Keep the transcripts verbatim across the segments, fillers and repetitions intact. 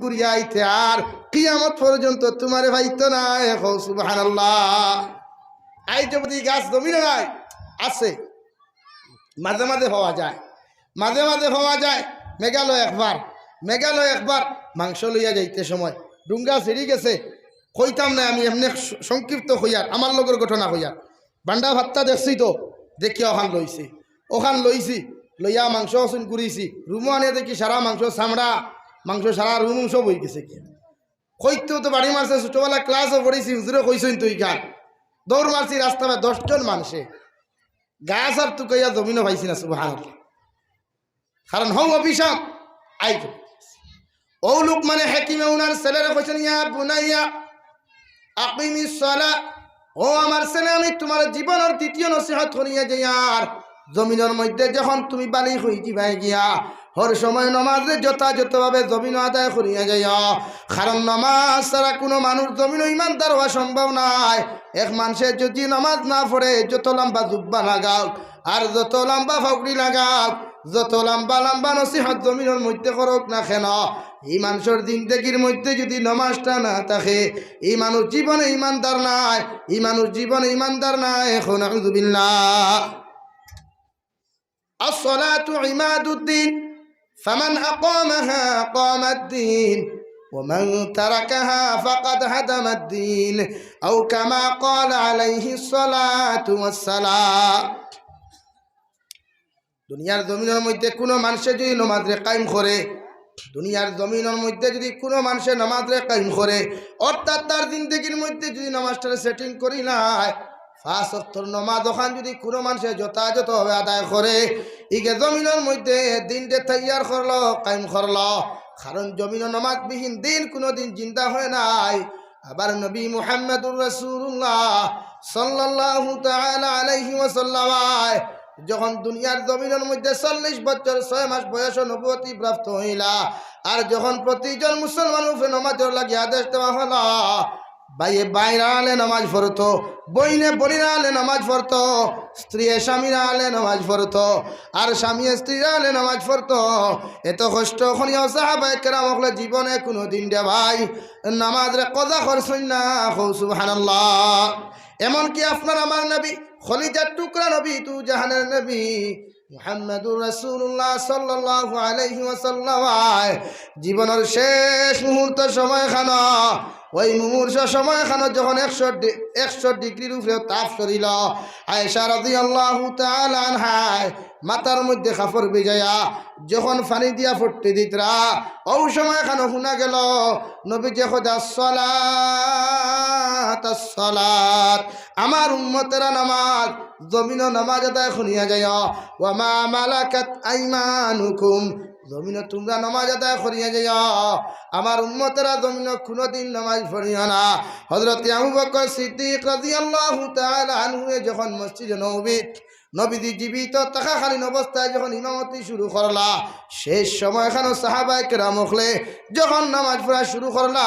ঘুরিয়া আইতে আর কিয়ামত পর্যন্ত তুমারে পাইতো নায়। কও সুবহানাল্লাহ। আইজ অবধি গাছ জমিনো নাই, আছে, মাঝে মাঝে পাওয়া যায়, মাঝে মাঝে পাওয়া যায়। মেঘালয় একবার, মেঘালয় একবার মাংস লইয়া যাইতে সময় ডুঙ্গা ছিড়ি গেছে, কইতাম না আমি, এমনে স-, সংক্ষিপ্ত কইয়ার, আমার লগর ঘটনা কইয়ার। বান্ডা ভাত্তা দেখছি তো, দেখিয়া অখান লইছি, অখান লইছি, লইয়া মাংস অখান ঘুরিছি, রুমো আনিয়া দেখি সারা মাংস চামড়া, মাংস সারা রুম সব অইগেছে কি। কইতেও তো বাড়ি মারছে, ছোটবেলা ক্লাসও পড়ছি, হুজুরে কইছইন তো ইখান। দৌড় মারছি রাস্তা বায় দশ জন মানষে, গাছ আর তুকাইয়া জমিনো পাইছি না, সুবহানাল্লাহ। কারণ হউ অভিশাপ। আই তো। অউ লোকমানে হাকিমে উনার ছেলেরে কইছইন, "ইয়া বুনাইয়া আকিমিস সালাহ।" ও আমার ছেলে, আমি তুমার জীবনর দ্বিতীয় নসিহত করিয়া যাইয়ার, জমিনর মধ্যে যখন তুমি বালিগ অইযিবায় গিয়া, হর সময় নমাজরে যথাযথভাবে জমিনো আদায় করিয়া যাইও। কারণ নমাজ ছাড়া কুনু মানুষ জমিনো ইমানদার অওয়া সম্ভব নায়। এক মানষে যুদি নমাজ না পড়ে, যত লম্বা জুব্বা লাগাউক, আর যত লম্বা ফাগড়ি লাগাউক, যত লম্বা লম্বা নসিহত জমিনর মধ্যে করউক না কেন, ই মানষর জিন্দেগির মধ্যে যুদি নমাজটা না থাকে, ই মানুষ জীবনে ইমানদার নায়, ই মানুষ জীবনে ইমানদার নায়। কও নাউযুবিল্লাহ। الصلاة عماد الدين، فمن أقامها قام الدين، ومن تركها فقد هدم الدين، أو كما قال عليه الصلاة والسلام। দুনিয়ার জমিনর মধ্যে কুনু মানষে যুদি নমাজরে কায়েম করে, দুনিয়ার জমিনর মধ্যে যুদি কুনু মানষে নমাজরে কায়েম করে, অর্থাৎ তার জিন্দেগির মধ্যে যুদি নমাজটারে setting করি নেয়, পাঁচ ওয়াক্তর নমাজ অখান যুদি কুনু মানষে যথাযথভাবে আদায় করে, ইগে জমিনর মধ্যে দিনরে তৈয়ার করলো, কায়েম করলো। কারণ জমিনো নমাজবিহীন দিন কুনুদিন জিন্দা অয় নায়। আবার নবী মুহাম্মাদুর রাসূলুল্লাহ সাল্লাল্লাহু তাআলা আলাইহি ওয়াসাল্লাম যখন দুনিয়ার জমিনর মধ্যে চল্লিশ বছর ছয় মাস বয়সো নবুয়তি প্রাপ্ত অইলা, আর যখন প্রতিজন মুসলমানর উপরে নমাজর লাগি আদেশ দেওয়া অইলো, ভাইয়ে ভাইর আড়ালে নমাজ পড়তো, বইনে বইনর আড়ালে নমাজ পড়তো, স্ত্রীয়ে স্বামীর আড়ালে নমাজ পড়তো, আর স্বামীয়ে স্ত্রীর আড়ালে নমাজ পড়তো। এত কষ্ট করিয়াও সাহাবায়ে কেরাম অকলে জীবনে কুনুদিন রে ভাই নমাজরে কাজা করছইন না। কও সুবহানাল্লাহ। এমনকি আপনার আমার নবী, কলিজার টুকরা নবী, দুজাহানের নবী মুহাম্মাদুর রাসূলুল্লাহ সাল্লাল্লাহু আলাইহি ওয়াসাল্লাম জীবনর শেষ মুহূর্ত সময়খানো, ওই মুমূর্ষ সময়খানো যখন একশো ডি-, একশো ডিগ্রির উপরে তাপ শরীলো, আয়েশা রাদিয়াল্লাহু তাআলা আনহায় মাথার মধ্যে কাপড় ভিজাইয়া যখন পানি দিয়া ফট্টি দিতরা, অউ সময়খানো হুনা গেলো নবীজিয়ে কইতা, "আসসালাত, আসসালাত, আমার উম্মতেরা নমাজ, জমিনো নমাজ আদায় করিয়া যাইও।" "ওয়া মা মালাকাত আইমানুকুম, জমিনো তুমরা নমাজ আদায় করিয়া যাইও, আমার উম্মতেরা জমিনো কুনুদিন নমাজ পড়িও না।" হযরতে আবু বকর সিদ্দিক রাদিয়াল্লাহু তাআলা আনহুয়ে যখন মসজিদে নববীত নবীজি জীবিত থাকাকালীন অবস্থায় যখন ইমামতি শুরু করলা, শেষ সময়খানো সাহাবায়ে কেরাম অকলে যখন নমাজ পড়া শুরু করলা,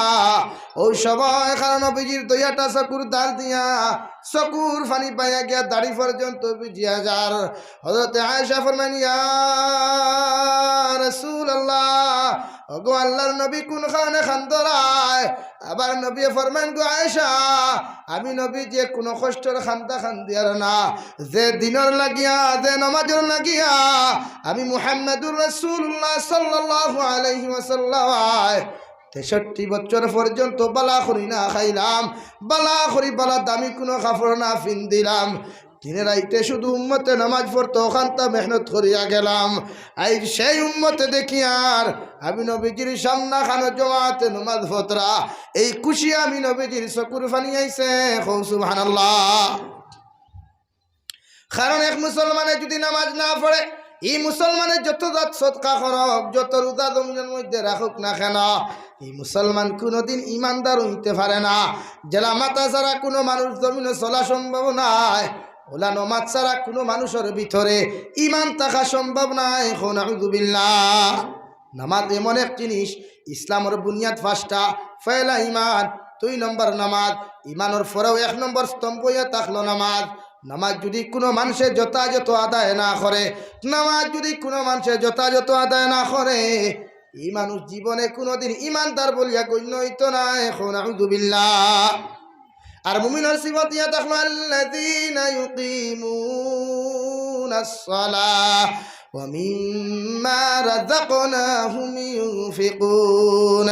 অউ সময়খানো নবীজির দুইটা চকুর ধার দিয়া চকুর পানি বাইয়া গিয়া দাড়ি পর্যন্ত ভিজিয়া যার। হযরতে আয়েশা ফরমাইন, "ইয়া রাসূলুল্লাহ, ওগো আল্লাহর নবী, কুন কারণে কান্দরায়?" আবার নবীয়ে ফরমাইন, "গো আয়েশা, আমি নবীজিয়ে কুনু কষ্টর কান্দা কান্দিয়ার না, যে দ্বীনর লাগিয়া, যে নমাজর লাগিয়া আমি মুহাম্মাদুর রাসূলুল্লাহ সাল্লাল্লাহু আলাইহি ওয়াসাল্লাম তেষট্টি বছর পর্যন্ত ভালা করি না খাইলাম, ভালা করি ভালা দামি কুনু কাপড় না পিন্দিলাম, দিনে রাইতে শুধু উম্মতে নমাজ পড়তো, অখানতা মেহনত করিয়া গেলাম। আইজ সেই উম্মতে দেখিয়ার আমি নবীজির সামনাখানো জমাতে নমাজ পড়রা, এই খুশি আমি নবীজির চকুর পানি আইছে।" কও সুবহানাল্লাহ। কারণ এক মুসলমানে যুদি নমাজ না পড়ে, ই মুসলমানে যত জাত সদকা করউক, যত রোজা জমিনর মধ্যে রাখউক না কেন, ই মুসলমান কুনুদিন ইমানদার অইতে পারে না। যেলা মাথা ছাড়া কুনু মানুষ জমিনো চলা সম্ভব নায়, অউলা নমাজ ছাড়া কুনু মানুষর ভিতরে ইমান থাকা সম্ভব নায়। কও নাউযুবিল্লাহ। নমাজ এমন এক জিনিস, ইসলামর বুনিয়াদ পাঁচটা। পয়লা ইমান, দুই নম্বর নমাজ, ইমানর পরেও এক নম্বর স্তম্ভ অইয়া থাকলো নমাজ। নমাজ যুদি কুনু মানষে যথাযথ আদায় না করে, নমাজ যুদি কুনু মানষে যথাযথ আদায় না করে, ই মানুষ জীবনে কুনুদিন ইমানদার বলিয়া গণ্য অইতো নায়। কও নাউযুবিল্লাহ। আর মুমিনর সিফত ইয়া থাকলো, আল্লাযীনা ইউকিমুনাস সালাহ ওয়া মিম্মা রাযাকনাহুম ইউনফিকুন।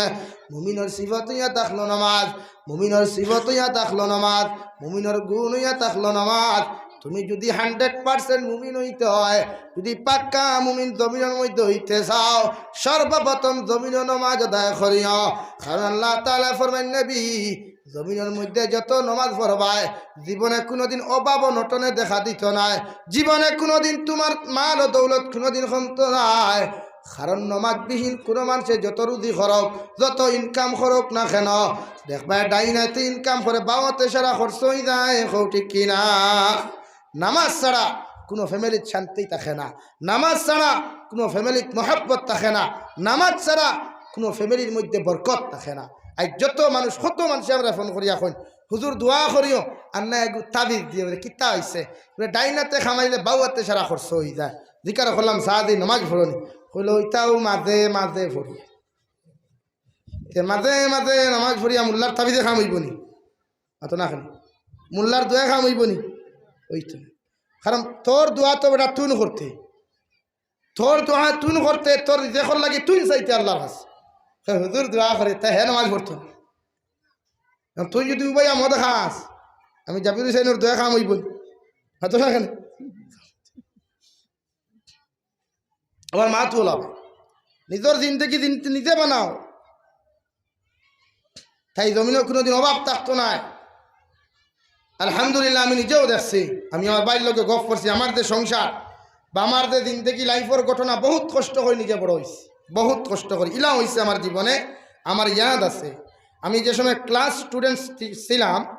মুমিনর সিফত ইয়া থাকলো নামাজ, মুমিনর সিফত ইয়া থাকলো নামাজ, মুমিনর গুণ ইয়া থাকলো নামাজ। তুমি যুদি হান্ড্রেড পার্সেন্ট মুমিন অইতে অয়, যুদি পাক্কা মুমিন জমিনর মধ্যে অইতে চাও, সর্বপ্রথম জমিনো নামাজ আদায় করিও। কারণ আল্লাহ তাআলা ফরমাইন, নবী, জমিনর মধ্যে যত নামাজ পড়বায়, জীবনে কুনুদিন অভাব অনটনে দেখা দিতো নায়, জীবনে কুনুদিন তুমার মাল ও দৌলত কুনুদিন কমতো নায়। কারণ নামাজবিহীন কুনু মানষে যত রুজি করউক, যত ইনকাম করউক না কেন, দেখবায় ডাইন আতে ইনকাম করে, বাউ আতে সারা খরচ অইযায়। কও ঠিক কি না? নামাজ ছাড়া কুনু ফ্যামিলিত শান্তি থাকে না, নামাজ ছাড়া কুনু ফ্যামিলিত মহব্বত থাকে না, নামাজ ছাড়া কুনু ফ্যামিলির মধ্যে বরকত থাকে না। আইজ যত মানুষ, কত মানষে আমরারে ফোন করিয়া কইন, "হুজুর, দোয়া করিও।" আর না এগু তাবিজ দিয়া বলে, "কিতা অইছে?" বলে, "ডাইন আতে কামাইলে বাউ আতে সারা খরচ অইযায়।" জিকার করলাম, "সারাদিন নামাজ পড়ো নি?" কইলো, "অইটাও মাঝে মাঝে পড়ি।" তে মাঝে মাঝে নামাজ পড়িয়া মোল্লার তাবিজে কাম অইবো নি? মাতো না কেনে? মোল্লার দোয়ায় কাম অইবো নি? অইতো না। কারণ তোর দোয়া তো বেটা তুইন করতে, তোর দোয়া তুইন করতে, তোর রিজেকর লাগি তুইন চাইতে আল্লার কাছে। হে হুজুর দোয়া করে, তে হে নামাজ পড়তো না। এখন তুই যুদি উবাইয়া মদ খাস, আমি জাবির হুসাইনর দোয়ায় কাম অইবো নি? মাতো না কেনে? আমার মা তো ওলাবে। নিজর জিন্দেগি জিন-, নিজে বানাও। তাই জমিনো কুনুদিন অভাব থাকতো নায়। আলহামদুলিল্লাহ, আমি নিজেও দেখছি, আমি আমার ভাইর লগে গফ করছি, আমার যে সংসার বা আমার যে জিন্দেগি লাইফর ঘটনা, বহুত কষ্ট করি নিজে বড় অইছি, বহুত কষ্ট করি। ইলা অইছে আমার জীবনে, আমার ইয়াদ আছে। আমি যে সময় ক্লাস স্টুডেন্ট ছি-, ছিলাম,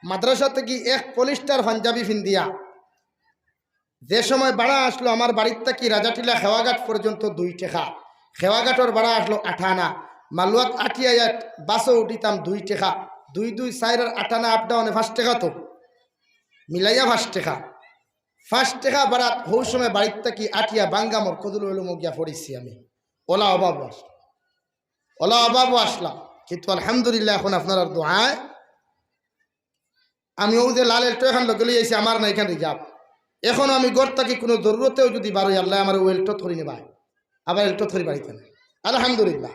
মাদ্রাসা থাকি এক পলিস্টার পাঞ্জাবি ফিন্দিয়া যে সময় ভাড়া আছলো আমার বাড়ির থাকি রাজাটিলা খেওয়াঘাট পর্যন্ত দুই টেকা, খেওয়াঘাটর ভাড়া আছলো আট আনা, মালুয়াত আটিয়া বাসো উঠিতাম দুই টেকা, দুই দুই চাইর আর আট আনা আপ ডাউনে পাঁচ টেকা তো, মিলাইয়া পাঁচ টেকা, পাঁচ টেকা ভাড়াত হউ সময় বাড়ির থাকি আটিয়া বাঙ্গামর কদুল উলুমো গিয়া পড়ছি আমি। ওলা অভাবও আছলো, ওলা অভাবও আছলাম, কিন্তু আলহামদুলিল্লাহ এখন আপনারার দোয়ায় আমি অউ যে লাল এল্টো এখান লগে লই আইছি, আমার না এখান রিজার্ভ। এখনো আমি ঘর থাকি কুনু জরুরতেও যুদি বারই, আল্লায় আমারে অউ এল্টোত করি নিবায়, আবার এল্টোত করি বাড়িতে না। আলহামদুলিল্লাহ,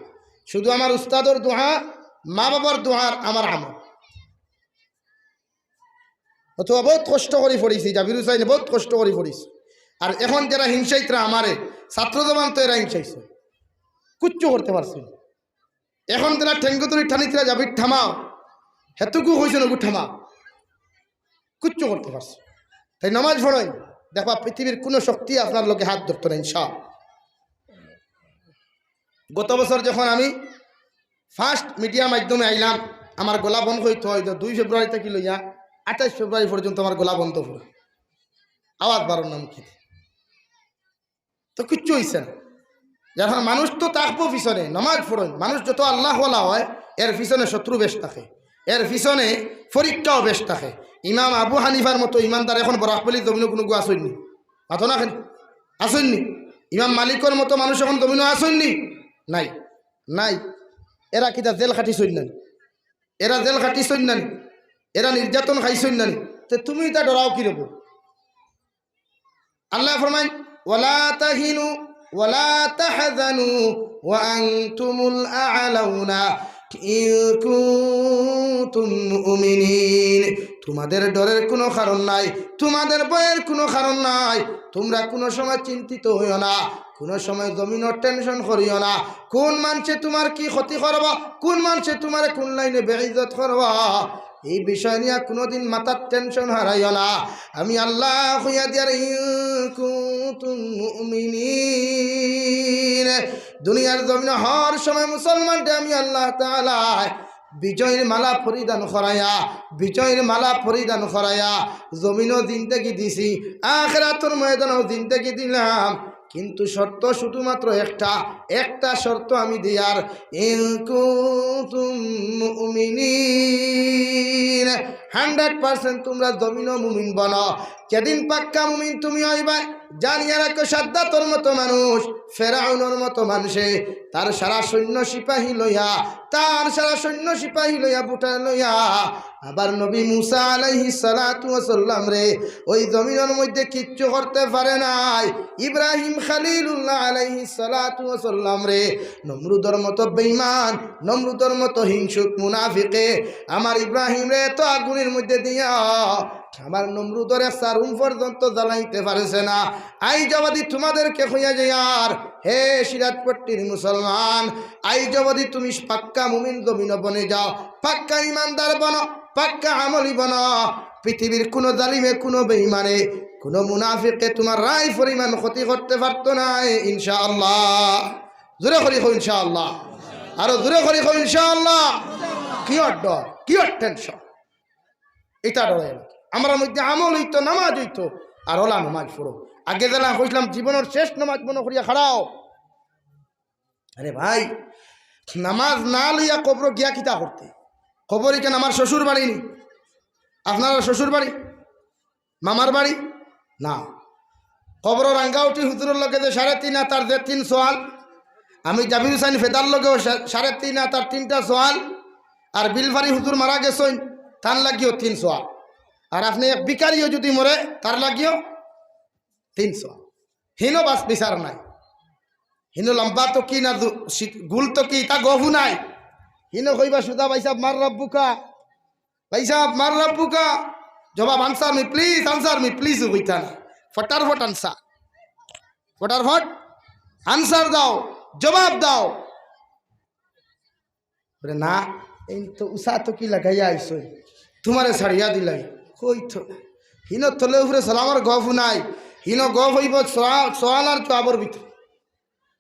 শুধু আমার উস্তাদর দোয়া, মা বাবার দোয়ার আমার আমল। অথবা বহুত কষ্ট করি পড়ছি, জাবির হুসাইনে বহুত কষ্ট করি পড়ছি। আর এখন যেরা হিংসাইতরা আমারে, ছাত্র জবান তো এরা হিংসাইছে, কুচ্ছু করতে পারছি না। এখন তারা ঠেঙ্গো ধরি টানিতরা যাবি, "থামাও।" হেতুকু কইছে, "নগু থামাও।" কুচ্ছু করতে পারছে। তাই নামাজ পড়ইন, দেখবা পৃথিবীর কুনু শক্তি আপনার লগে হাত ধরতো না, ইনশাআল্লাহ। গত বছর যখন আমি ফার্স্ট মিডিয়া মাধ্যমে আইলাম, আমার গলা বন্ধ অইতো অইতো দুই ফেব্রুয়ারি থাকি লইয়া আঠাইশ ফেব্রুয়ারি পর্যন্ত আমার গলা বন্ধ পুরা, আওয়াজ বারর নাম কি। তো কিচ্ছু অইছে না। যার কারণে মানুষ তো থাকবো পিছনে, নামাজ পড়ইন। মানুষ যত আল্লাহওয়ালা হয়, এর পিছনে শত্রু বেশ থাকে, এর পিছনে পরীক্ষাও বেশ থাকে। ইমাম আবু হানিফার মতো ইমানদার এখন বরাকভ্যালির জমিনো কুনুগু আছইন নি? মাতো না কেনে? আছইন নি? ইমাম মালিকর মতো মানুষ এখন জমিনো আছইন নি? নাই, নাই। এরা কিতা জেল খাটিছইন না নি? এরা জেল খাটিছইন না নি? এরা নির্যাতন খাইছইন না নি? তে তুমি ইতা ডরাও কিরকম? আল্লায় ফরমাইন, "ওয়ালা তাহিনু ওয়ালা তাহজানু ওয়া আনতুমুল আ'লাউনা ইন কুনতুম মুমিনিন।" তোমাদের ডরের কুনু কারণ নাই, তোমাদের ভয়ের কুনু কারণ নাই। তোমরা কুনু সময় চিন্তিত অইও না, কুনু সময় জমিনর টেনশন করিও না। কুন মানষে তোমার কি ক্ষতি করবা, কুন মানষে তোমারে কুন লাইনে বেইজ্জত করবা, এই বিষয় নিয়া কুনুদিন মাথাত টেনশন হারাইও না। আমি আল্লায় কইয়া দিয়ার, ইন কুনতুম মুমিনিন। দুনিয়ার জমিনো হর সময় মুসলমানরে আমি আল্লাহ তাআলায় বিজয়র মালা পরিধান করাইয়া, বিজয়র মালা পরিধান করাইয়া জমিনো জিন্দেগি দিছি, আখিরাতর ময়দানো জিন্দেগি দিলাম। কিন্তু শর্ত শুধুমাত্র একটা, একটা শর্ত আমি দিয়ার, ইন কুনতুম মুমিনিন, হান্ড্রেড পার্সেন্ট তোমরা জমিনো মুমিন বনো। যেদিন পাক্কা মুমিন তুমি অইবায়, জানিয়া রাখো, সাদ্দাতর মতো মানুষ, ফেরাউনর মতো মানষে তার সারা সৈন্য সিপাহী লইয়া, তার সারা সৈন্য সিপাহী লইয়া, ভুটার লইয়া, আবার নবী মুসা আলাইহিস সালাতু ওয়াস সালাম রে ওই জমিনর মধ্যে কিচ্ছু করতে পারে নাই। ইব্রাহিম খলিলুল্লাহ আলাইহিস সালাতু ওয়াস সালাম রে নমরুদর মতো বেঈমান, নমরুদর মতো হিংসুক মুনাফিকে আমার ইব্রাহিম রে এত আগুনের মধ্যে দিয়া আমার নমরুদর এক চারুম পর্যন্ত জ্বালাইতে পারছে না। আইজ অবধি তোমাদেরকে কইয়া যাইয়ার, হে সিরাজপট্টির মুসলমান, আইজ অবধি তুমি পাক্কা মুমিন জমিন বনে যাও, পাক্কা ইমানদার বনো, পাক্কা আমলি বনো। পৃথিবীর কোনো জালিমে, কোনো বেঈমানে, কোনো মুনাফিকে তোমার রায় পরিমাণ ক্ষতি করতে পারতো না, ইনশাআল্লাহ। জোরে করি কও ইনশাআল্লাহ, আরো জোরে করি কও ইনশাআল্লাহ। কিওর ডর, কিওর টেনশন? ইটা ডরাইয়া লাগে। আমরার মধ্যে আমল অইতো, নামাজ অইতো, আর অলা নামাজ পড়ো। আগে যেলা কইছলাম, জীবনর শেষ নামাজ মনো করিয়া খাড়াও। আরে ভাই, নামাজ না লইয়া কবরো গিয়া কিতা করতে? কবর ইখান আমার শ্বশুর বাড়ি নি? আপনারার শ্বশুর বাড়ি? মামার বাড়ি? না। কবরো রাঙ্গাউটি হুজুরর লগে যে সাড়ে তিন আতার যে তিন সোয়াল, আমি জাবির হুসাইন ফেদার লগেও সা-, সাড়ে তিন আতার তিনটা সোয়াল, আর বিলফারি হুজুর মারা গেছইন, তান লাগিও তিন সোয়াল, আর আপনে এক ভিখারিও যুদি মরে, তার লাগিও তিন সোয়াল। হিনো বাস বিচার নাই, হিনো লম্বা তো কি না দু-, শি-, গুল তো কি, ইতা গফও নাই। হিনো কইবা সুজা, "ভাইসাব, মান রাব্বুকা?" "ভাইসাব, মান রাব্বুকা?" জবাব, "Answer me please, answer me please" কইতা না। ফটারফট answer, ফটারফট answer দাও, জবাব দাও। বলে, "না, এই তো উষা তো কি লাগাইয়া আইসো, তোমারে ছাড়িয়া দিলাই।" কই তো, হিনো তলে উপরে সালামর গফও নাই, হিনো গফ অইবো সোয়া-, সোয়াল আর জবাবর ভিতরে।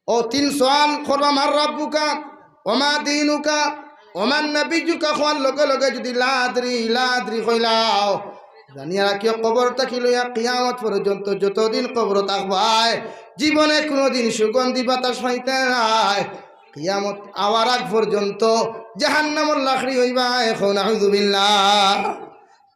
ও তিন সোয়াল করবা, "মান রাব্বুকা, ওমা দিনুকা, ওমান নাবিয়্যুকা" কওয়ার লগে লগে যুদি "লা আদরি, লা আদরি" কইলাও, জানিয়া রাখিও, কবর থাকি লইয়া কিয়ামত পর্যন্ত যতদিন কবরো থাকবায়, জীবনে কুনুদিন সুগন্ধি বাতাস পাইতায় নায়। কিয়ামত আওয়ার আগ পর্যন্ত জাহান্নামর লাকড়ি অইবায়। কও নাউজুবিল্লাহ।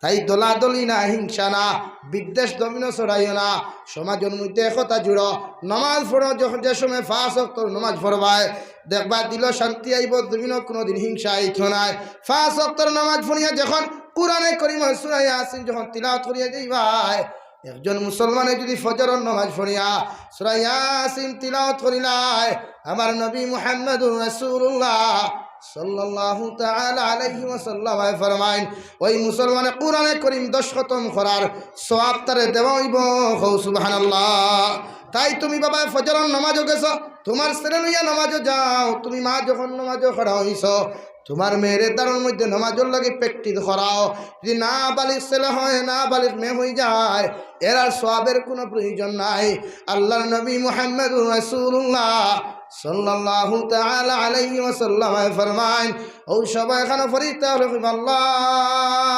তাই দলাদলি না, হিংসা না, বিদ্বেষ জমিনো ছড়াইও না। সমাজর মধ্যে একতা জুড়ো। নামাজ পড়ো, যখন যে সময় পাঁচ ওয়াক্তর নামাজ পড়বায়, দেখবা দিলো শান্তি আইবো, জমিনো কুনুদিন হিংসা আইতো নায়। পাঁচ ওয়াক্তর নামাজ পড়িয়া যখন কুরআনে করিমর সূরা ইয়াসিন যখন তিলাওয়াত করিয়া যাইবায়, একজন মুসলমানে যুদি ফজরর নামাজ পড়িয়া সূরা ইয়াসিন তিলাওয়াত করিলায়, আমার নবী মুহাম্মাদুর রাসূলুল্লাহ সাল্লাল্লাহু তাআলা আলাইহি ওয়াসাল্লাম ফরমাইন, ওই মুসলমানে কুরআনে করিম দশ খতম করার সওয়াব তারে দেওয়া অইবো। কও সুবহানাল্লাহ। তাই তুমি বাবা ফজরর নামাজো গেছো, তোমার ছেলে লইয়া নামাজো যাও, তুমি মা যখন নামাজো খাড়া অইছো, তোমার মেয়েরে তার মধ্যে নামাজর লাগি practice করাও। যুদি নাবালিগ ছেলে হয়, নাবালিগ মেয়ে অইযায়, এরার সওয়াবের কুনু প্রয়োজন নাই। আল্লাহর নবী মুহাম্মাদুর রাসূলুল্লাহ সাল্লাল্লাহু তাআলা আলাইহি ওয়াসাল্লাম ফরমাইন, ও সবাই এখানো ফরিস্তা অকলে কইবা, "আল্লাহ,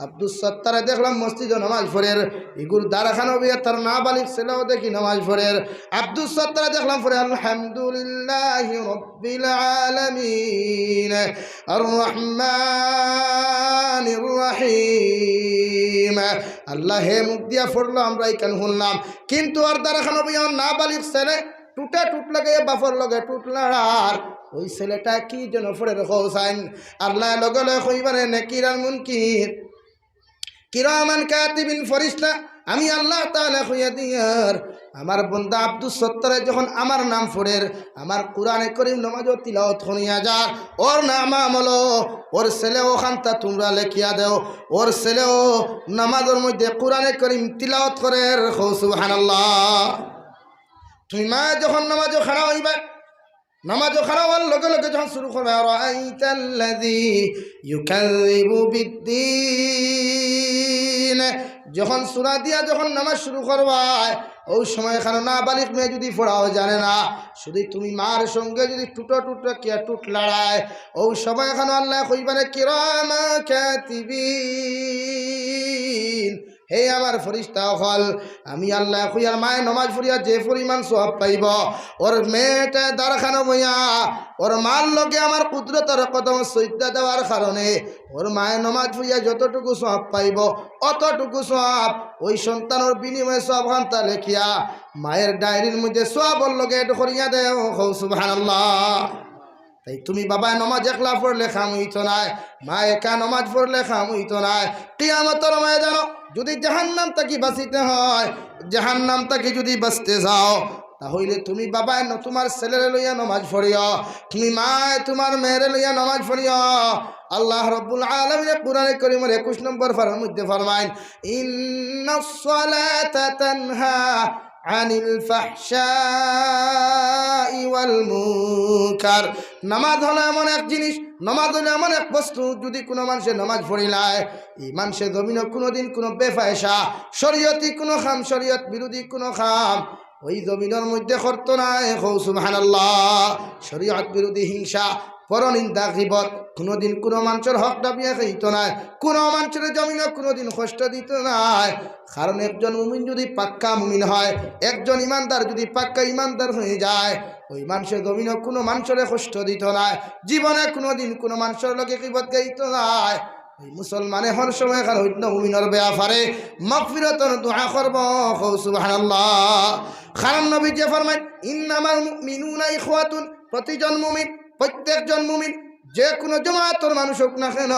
আব্দুস সত্তারে দেখলাম মসজিদো নামাজ পড়ের, ইগুর দ্বারখানো বিয়া তার নাবালিগ ছেলেও দেখি নামাজ পড়ের। আব্দুস সত্তারে দেখলাম পড়ে, আলহামদুলিল্লাহি রাব্বিল আলামিন, আর রহমানির রহিম।" আল্লাহ হে মুখ দিয়া পড়লো, আমরা ইখান হুনলাম, কিন্তু আর দ্বারখানো বিয়া নাবালিগ ছেলে টুটা টুট লাগাইয়া বাপর লগে টুট লড়ার, ওই ছেলেটা কি যেন পড়ের কও চাইন। আল্লাহ লগে লগে কইবা রে, নাকির আর মুনকির, কিরামান কাতিবিন ফরিস্তা, আমি আল্লাহ তাআলা কইয়া দিয়ার, আমার বন্দা আব্দুস সত্তারে যখন আমার নাম পড়ের, আমার কুরআনে করিম নামাজো তিলাওয়াত করিয়া যার, ওর নাম আমলো, ওর ছেলে ওখানতা তোমরা লেখিয়া দেও, ওর ছেলেও নামাজর মধ্যে কুরআনে করিম তিলাওয়াত করের। কও সুবহানাল্লাহ। তুমি মা যখন নামাজো খাড়া অইবা, নামাজো খাড়া অওয়ার লগে লগে যখন শুরু করবা, "আরাআইতাল্লাযী ইউকাযযিবু বিদ্দীন", যখন সূরা দিয়া যখন নামাজ শুরু করবা, ওই সময় এখানো নাবালিগ মেয়ে যুদি পড়াও জানে না, শুধু তুমি মার সঙ্গে যুদি টুটো টুটো কিয়া টুট লড়ায়, ওই সময় এখানো আল্লাহ কইবা রে, "কিরামান কাতিবিন", হে আমার ফিরিস্তা অকল, আমি আল্লায় কইয়ার মায়ে নমাজ পড়িয়া যে পরিমাণ সওয়াব পাইবো, ওর মেয়েটা দারখানো বইয়া ওর মার লগে আমার কুদরতর কদম সইজদা দেওয়ার কারণে ওর মায়ে নমাজ পড়িয়া যতটুকু সওয়াব পাইবো, অতটুকু সওয়াব ওই সন্তানর বিনিময়ে সওয়াব খান্তা লেখিয়া মায়ের ডায়েরির মধ্যে সওয়াবর লগে add করিয়া দেও। কও সুবহানাল্লাহ। তাই তুমি বাবায় নমাজ একলা পড়লে কাম অইতো নায়, মা একা নমাজ পড়লে কাম অইতো নায়। কিয়ামতর ময়দানো যদি জাহান্নাম থাকি বাঁচিতে হয়, জাহান্নাম থাকি যদি বাঁচতে চাও, তাহলে তুমি বাবায় ন-, তোমার ছেলেরে লইয়া নমাজ পড়িও, তুমি মায় তোমার মেয়েরে লইয়া নমাজ পড়িও। আল্লাহ রাব্বুল আলামিনে কোরআনে করিমর একুশ নম্বর পারার মধ্যে ফরমাইন, "ইন্নাস সালাতা তানহা আনিল ফাহশাই ওয়াল মুনকার।" নামাজ হলো এমন এক জিনিস, নামাজ হলো এমন এক বস্তু, যদি কোনো মানুষে নামাজ পড়িলায়, এই মানুষে জমিনো কোনোদিন কোনো বেফায়সা, শরীয়তি কোনো কাম, শরীয়ত বিরোধী কোনো কাম ওই জমিনর মধ্যে করতো নায়। কও সুবহানাল্লাহ। শরীয়ত বিরোধী হিংসা, পরনিন্দা, গীবত, কোনোদিন কোনো মানুষর হক দাবিয়া খাইতো নায়, কোনো মানুষর জমিনো কোনোদিন কষ্ট দিতো নায়। কারণ একজন মুমিন যদি পাক্কা মুমিন হয়, একজন ইমানদার যদি পাক্কা ইমানদার হয়ে যায়, ওই মানুষে জমিনো কোনো মানুষরে কষ্ট দিতো নায়, জীবনে কোনোদিন কোনো মানুষর লগে গীবত গাইতো নায়। ওই মুসলমানে হর সময় খান অন্য মুমিনর ব্যাপারে মাগফিরাতর দোয়া করবো। কও সুবহানাল্লাহ। কারণ নবীজি ফরমাইন, "ইন্নামাল মুমিনুনা ইখওয়াতুন", প্রতিজন মুমিন, প্রত্যেকজন মুমিন, যে কোনো জমাতর মানুষ হোক না কেন,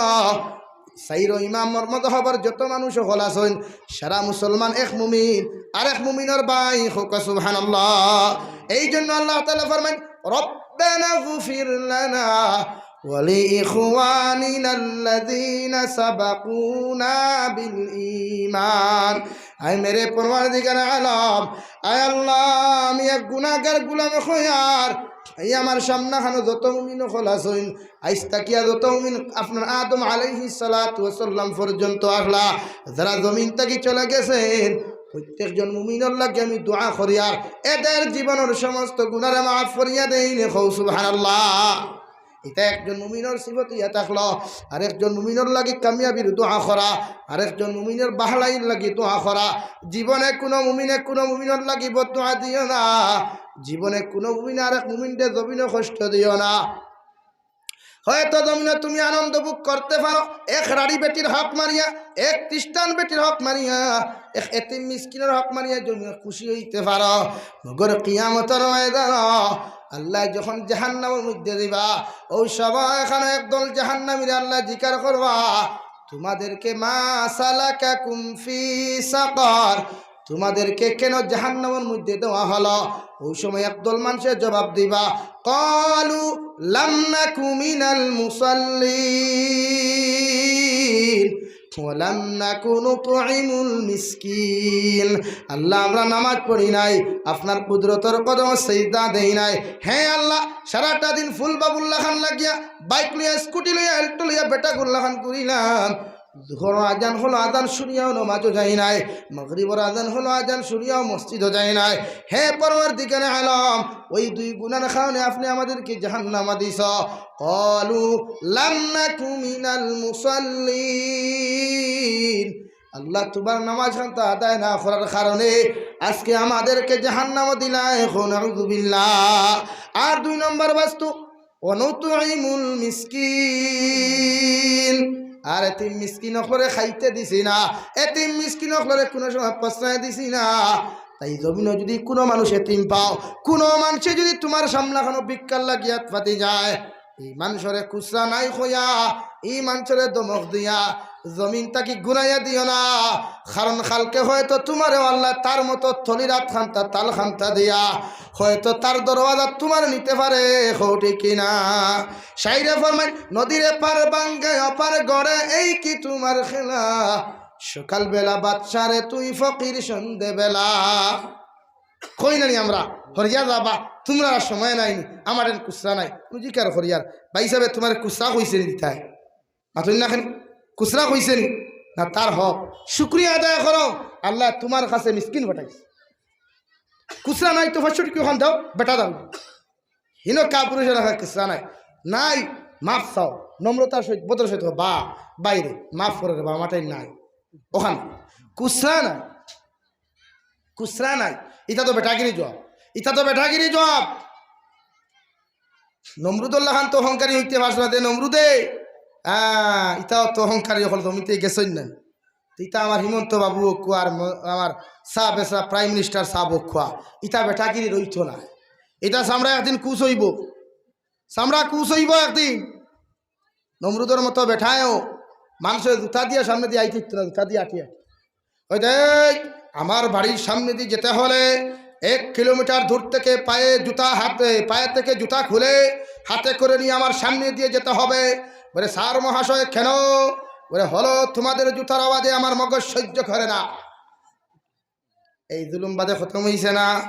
চাইরো ইমামর মজহবর যত মানুষ হকল আছইন, সারা মুসলমান এক মুমিন, আর এক মুমিনর ভাই। কও সুবহানাল্লাহ। এই জন্য আল্লাহ তাআলা ফরমাইন, "রব্বানা গফির লানা ওয়া লিইখওয়ানিনাল্লাযীনা সাবাকুনা বিল ঈমান।" আয় মেরে পরওয়ারদিগারে আলম, আয় আল্লাহ, আমি এক গুনাহগার গোলাম অইয়ার, এই আমার সামনাখানো যত মুমিন হকল আছইন, আইজ থাকিয়া যত মুমিন আপনার আদম আলাইহিস সালাতু ওয়াস সালাম পর্যন্ত আছলা, যারা জমিন থাকি চলে গেছইন, প্রত্যেকজন মুমিনর লাগি আমি দোয়া করিয়ার, এদের জীবনর সমস্ত গুনারে মাফ করিয়া দেইন। কও সুবহানাল্লাহ। ইটা একজন মুমিনর সিফত অইয়া থাকলো। আর একজন মুমিনর লাগি কামিয়াবির দোয়া করা, আর একজন মুমিনর ভালাইর লাগি দোয়া করা। জীবনে কোনো মুমিনে কোনো মুমিনর লাগি বদদোয়া দিও না। জীবনে কোনো মুমিনে আরেক মুমিনরে জমিনো কষ্ট দিও না। হয়তো জমিনো তুমি আনন্দ ভোগ করতে পারো, এক রাড়ি বেটির হক মারিয়া, এক খ্রিস্টান বেটির হক মারিয়া, এক এতিম মিসকিনর হক মারিয়া জমিনো খুশি অইতে পারো। মগর কিয়ামতর ময়দানো আল্লায় যখন জাহান্নামর মধ্যে দিবা, ওই সময় এখানো একদল জাহান্নামীরে আল্লায় জিকার করবা, "তোমাদেরকে মা সালাকাকুম ফি সাকার?" তোমাদেরকে কেন জাহান্নামর মধ্যে দেওয়া হলো? ওই সময় একদল মানুষে জবাব দিবা, "ক্বালু লাম নাকু মিনাল মুসাল্লিন ওয়া লাম নাকু নুতইমুল মিসকিন।" আল্লাহ, আমরা নামাজ পড়ি নাই, আপনার কুদরতর কদমো সিজদা দেই নাই। হে আল্লাহ, সারাটা দিন ফুল বাবুল্লা খান লাগিয়া, বাইক লইয়া, স্কুটি লইয়া, এল্টো লইয়া, বেটা গুল্লা খান ঘুরিলাম। জোহরর আজান হলো, আজান শুনিয়াও নমাজও যাই নাই। মাগরিবর আজান হলো, আজান শুনিয়াও মসজিদও যাই নাই। হে পরওয়ারদিগারে আলম, ওই দুই গুনার কারণে আপনে আমাদেরকে জাহান্নামো দিছ। ক্বালু লাম নাকু মিনাল মুসাল্লিন। আল্লাহ, তোমার নামাজ খানতা আদায় না করার কারণে আজকে আমাদেরকে জাহান্নামো দিলায়। কও নাউযুবিল্লাহ। আর দুই নম্বর বস্তু, ওয়া নুতইমুল মিসকিন। আর এতিম মিসকিন অকলরে খাইতে দিছি না, এতিম মিসকিন অকলরে কোনো সময় প্রশ্রয় দিছি না। তাই জমিনো যদি কোনো মানুষ এতিম পাও, কোনো মানুষে যদি তোমার সামনাখানো ভিক্ষার লাগি আত পাতি যায়, এই মানুষরে খুচরা নাই কইয়া, এই মানুষরে ধমক দিয়া, জমিন থাকি গুনাইয়া দিও না, কারণ কালকে হয়তো তোমারেও আল্লাহ তার মতো থলির আত খান্তা, তাল খান্তা দিয়া হয়তো তার দরওয়াজা তোমার নিতে পারে। কও ঠিক কিনা? শাইরে ফরমাইন, "নদীর এপার ভাঙ্গে ওপার গড়ে, এই কি তোমার খেলা? সকালবেলা বাদশারে তুই ফকির সন্ধেবেলা।" কই না নি আমরা, "হরিয়া যাবা, তোমরার সময় নাই নি, আমার এন খুচরা নাই।" বুঝি কার হরিয়ার, "ভাইসাবে, তোমারে খুচরা কইছে নি দিতায়?" মাতইন না কেনে? খুচরা কইছে নি? না, তার হক। শুকরিয়া আদায় করো, আল্লায় তোমার কাছে মিসকিন পাঠাইছে। খুচরা নাই তো পাঁচশো টেকা অখান দেও, বেটা দেও। হিনো কাপুরুষর রাখা খুচরা নাই। নাই, মাফ চাও। নম্রতার সহিত, ভদ্র সহিত কও, "বা, বাইরে, মাফ করে রে বা, আমার টাইম নাই।" অখান। খুচরা নাই, খুচরা নাই। ইটা তো বেটাগিরি জবাব, ইটা তো বেটাগিরি জবাব। নমরুদর লাখান তো অহংকারী অইতে পারছে না, যে নমরুদে, আহ, ইটাও তো অহংকারী অকল জমিতে গেছইন না। ইটা আমার হিমন্ত বাবু অউক্কা আর ম-, আমার সাব এসরা প্রাইম মিনিস্টার সাব অউক্কা, ইটা বেটাগিরি রইতো না। ইটা চামড়া একদিন কুচ অইবো, চামড়া কুচ অইবো একদিন। নমরুদর মতো বেটায়ও মানষর জুতা দিয়া সামনেদি আইতে দিতো না, জুতা দিয়া আটিয়া ওই দেখ, আমার বাড়ির সামনেদি যেতে হলে এক কিলোমিটার দূর থেকে পায়ে জুতা, হাতে, পায়ে থেকে জুতা খুলে হাতে করে নিয়ে আমার সামনে দিয়ে যেতে হবে। বলে, "স্যার মহাশয়, কেন?" বলে, "হলো, তোমাদের জুতার আওয়াজে আমার মগজ সহ্য করে না।" এই জুলুম বাদে খতম অইছে না?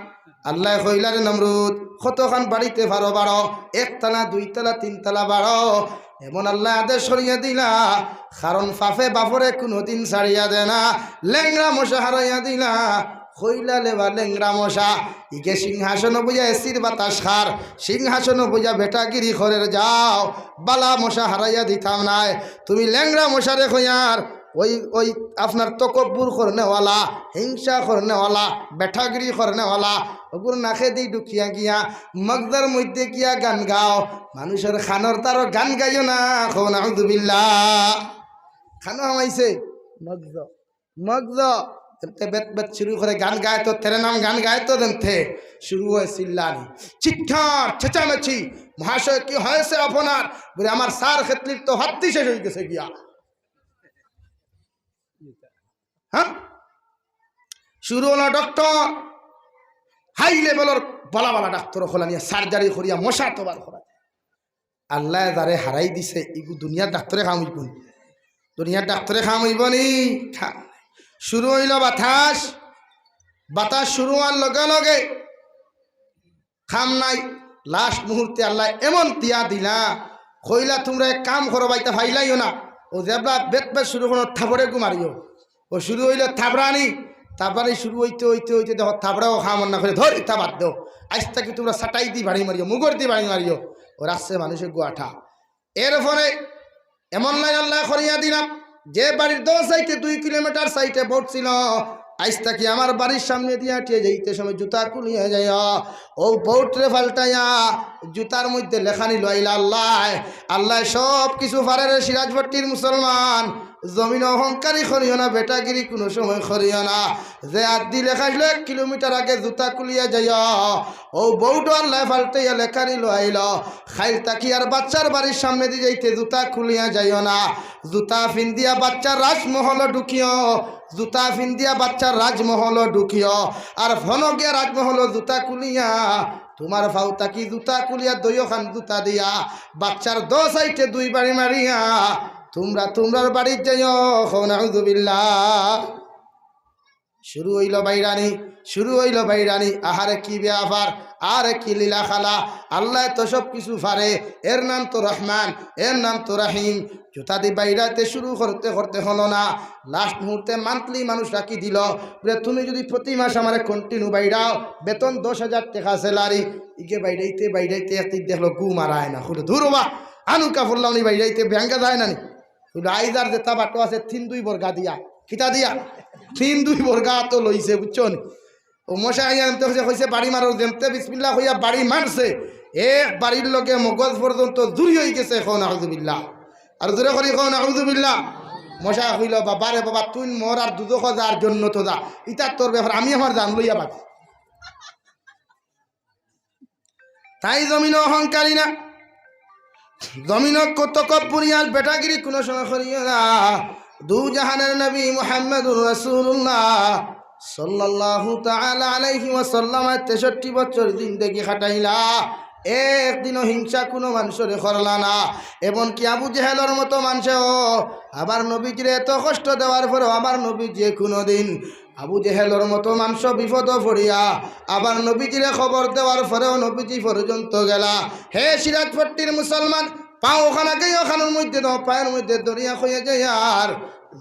আল্লায় কইলা, "রে নমরুদ, কতখান বাড়িতে পারো বাড়ো, একতলা, দুইতলা, তিনতলা বাড়ো।" এমন আল্লায় আদেশ করিয়া দিলা, কারণ পাপে বাপরে কুনুদিন ছাড়িয়া দেয় না। লেংড়া মশা হারাইয়া দিলা, কইলা, "লেবা লেংড়া মশা, ইগে সিংহাসনো বইয়া এসির বাতাস খার, সিংহাসনো বইয়া বেটাগিরি করের, যাও, বালা মশা হারাইয়া দিতাম নায়।" তুমি লেংড়া মশারে কইয়ার, ওই, ওই আপনার তকব্বুর করনেওয়ালা, হিংসা করনেওয়ালা, বেটাগিরি করনেওয়ালা, ওগুর নাকেদি ঢুকিয়া গিয়া মগজর মধ্যে গিয়া গান গাও। মানুষর কানর তারো গান গাইও না, কও নাউজুবিল্লাহ। কানো হামাইছে মগজ, মগজ। যেমতে বেত বেত শুরু করে গান গায় তো, তেরে নাম গান গায় তো, যেমতে শুরু হয় চিল্লানি, চিৎকার, চেঁচামেচি। "মহাশয়, কি হয়েছে আপনার?" বলে, "আমার সার খেতলির তো হাত্তি শেষ অই গেছে গিয়া।" হ্যাঁ, শুরু হলো ডক্টর, হাই লেভেলর বালা বালা ডাক্তর অকল আনিয়া সার্জারি করিয়া মশা তবার করা। আল্লায় যারে হারাই দিছে, ইগু দুনিয়ার ডাক্তরে কাম অইবো নি? দুনিয়ার ডাক্তরে কাম অইবো নি? কাম নাই। শুরু অইলো বাতাস, বাতাস শুরু অওয়ার লগে লগে কাম নাই। লাস্ট মুহূর্তে আল্লায় এমন দিয়া দিলা, কইলা, "তুমরা এক কাম করো বা, ইতা ফাইলাইও না।" ও যেবলা বেত বেত শুরু করো, থাবড়ে গু মারিও। ও শুরু অইলো থাবড়ানি, থাবড়ানি শুরু অইতে অইতে অইতে দেখো থাবড়াও কাম না করে, "ধর, ইতা বাদ দেও, আইজ থাকি তুমরা সাটাই দি বাড়ি মারিও, মুগর দি বাড়ি মারিও।" ও রাখছে মানুষে গুয়াঠা। এরপরে এমন লাইন আল্লায় করিয়া দিলাম, যে বাড়ির দশ সাইডে দুই কিলোমিটার সাইডে বোর্ড ছিল, আইজ থাকি আমার বাড়ির সামনে দিয়া আটিয়া যাইতে সময় জুতা খুলিয়া যাইও। ও বোর্ডরে পাল্টাইয়া জুতার মধ্যে লেখানি লইলা আল্লায়। আল্লায় সব কিছু পারে রে সিরাজপট্টির মুসলমান। জমিন অহংকারী করিও না, বেটাগিরি কুনু সময় করিও না। যে আদি লেখাইলো এক কিলোমিটার আগে জুতা খুলিয়া যাইও, ও বোর্ডও আল্লায় পাল্টাইয়া লেখানি লইলো। কাইল থাকি আর বাচ্চার বাড়ির সামনেদি যাইতে জুতা খুলিয়া যাইও না। জুতা ফিন্দিয়া বাচ্চার রাজমহলো ঢুকিও, জুতা ফিন্দিয়া বাচ্চার রাজমহলো ঢুকিও। আর ফনো গিয়া রাজমহলো জুতা খুলিয়া, তুমার ফাও থাকি জুতা খুলিয়া দুইওখান জুতা দিয়া বাচ্চার দশ সাইডে দুই বাড়ি মারিয়া তুমরা তুমরার বাড়িত যাইও। কও নাউজুবিল্লাহ। শুরু অইলো বাইরানি, শুরু অইলো বাইরানি। আহারে কি ব্যাপার, আরে কি লীলা খেলা। আল্লায় তো সব কিছু পারে, এর নাম তো রহমান, এর নাম তো রহিম। জুতা দি বাইরাইতে শুরু করতে করতে হলো না, লাস্ট মুহূর্তে মান্থলি মানুষ রাখি দিলো, বলে, "তুমি যদি প্রতি মাস আমারে কন্টিনিউ বাইরাও, বেতন দশ হাজার টেকা স্যালারি।" ইগে বাইরাইতে বাইরাইতে একদিন দেখলো ঘুম আর আয় না, কইলো, "ধুর বা, আনু কাপড় লাউনি বাইরাইতে বেঙ্গা যায় না নি?" কইলো, "আইজ আর যেতা বাটো আছে, তিন দুই বর্গা দিয়া।" কিতা দিয়া? তিন দুই বর্গা তো লইছে, বুঝছো নি? ও মশা আইয়া এমতে কইছে, কইছে, "বাড়ি মারো।" যেমতে বিসমিল্লাহ কইয়া বাড়ি মারছে, এক বাড়ির লগে মগজ পর্যন্ত জুড়ি অই গেছে। কও নাউজুবিল্লাহ। আর জোরে করি কও নাউজুবিল্লাহ। মশা কইলো, "বাবা রে বাবা, তুই মর আর দুজখো যা আর জন্নতো যা, ইতা তোর ব্যাপার, আমি আমার জান লইয়া বাঁচি।" তাই জমিন অহংকারী না, জমিন তকব্বুরি আর বেটাগিরি কুনু সময় করিও না। দু জাহানের নবী মুহাম্মাদুর রাসূলুল্লাহ সাল্লাল্লাহু তাআলা আলাইহি ওয়াসাল্লাম তেষট্টি বছর জিন্দেগি কাটাইলা, একদিনও হিংসা কুনু মানষরে করলা না। এমনকি আবু জেহেলর মতো মানষেও আবার নবীজিরে এত কষ্ট দেওয়ার পরেও আবার নবীজিয়ে কুনুদিন আবু জেহেলর মতো মানষ বিপদো পড়িয়া আবার নবীজিরে খবর দেওয়ার পরেও নবীজি পর্যন্ত গেলা। হে সিরাজপট্টির মুসলমান, পাও খান আগেই ওখানোর মধ্যে দাও, পায়ের মধ্যে দরিয়া হয়ে যায়। আর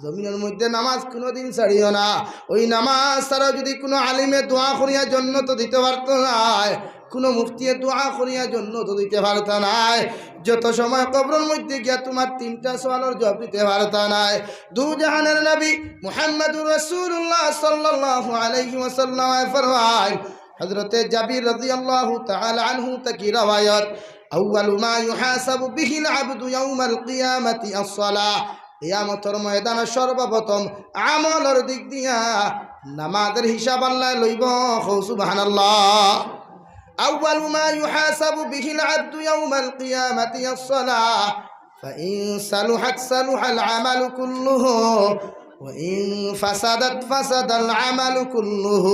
জমিনের মধ্যে নামাজ কুনুদিন ছাড়িও না। ওই নামাজ ছাড়া যদি কুনু আলিমে দোয়া করিয়া জন্নত দিতে পারতো নায়, কুনু মুফতিয়ে দোয়া করিয়া জন্নত দিতে পারতা নায়, যত সময় কবরর মধ্যে গিয়া তুমার তিনটা সওয়ালর জবাব দিতে পারতা নায়। দু জাহানের নবী মুহাম্মাদুর রাসূলুল্লাহ সাল্লাল্লাহু আলাইহি ওয়াসাল্লাম ফরমাইন, হযরতে জাবির রাদিয়াল্লাহু তাআলা আনহু থাকি রওয়ায়াত, "আউয়ালু মা ইউহাসাবু বিহিল আবদু ইয়াউমাল কিয়ামাতি আসসালাহ।" কিয়ামতর ময়দানো সর্বপ্রথম আমলর দিক দিয়া নামাজর হিসাব আল্লায় লইবো। কও সুবহানাল্লাহ। "আউয়ালু মা ইউহাসাবু বিহিল আবদু ইয়াউমাল কিয়ামাতি আসসালাহ।" فإن صلحت صلح العمل كله وإن فسدت فسد العمل كله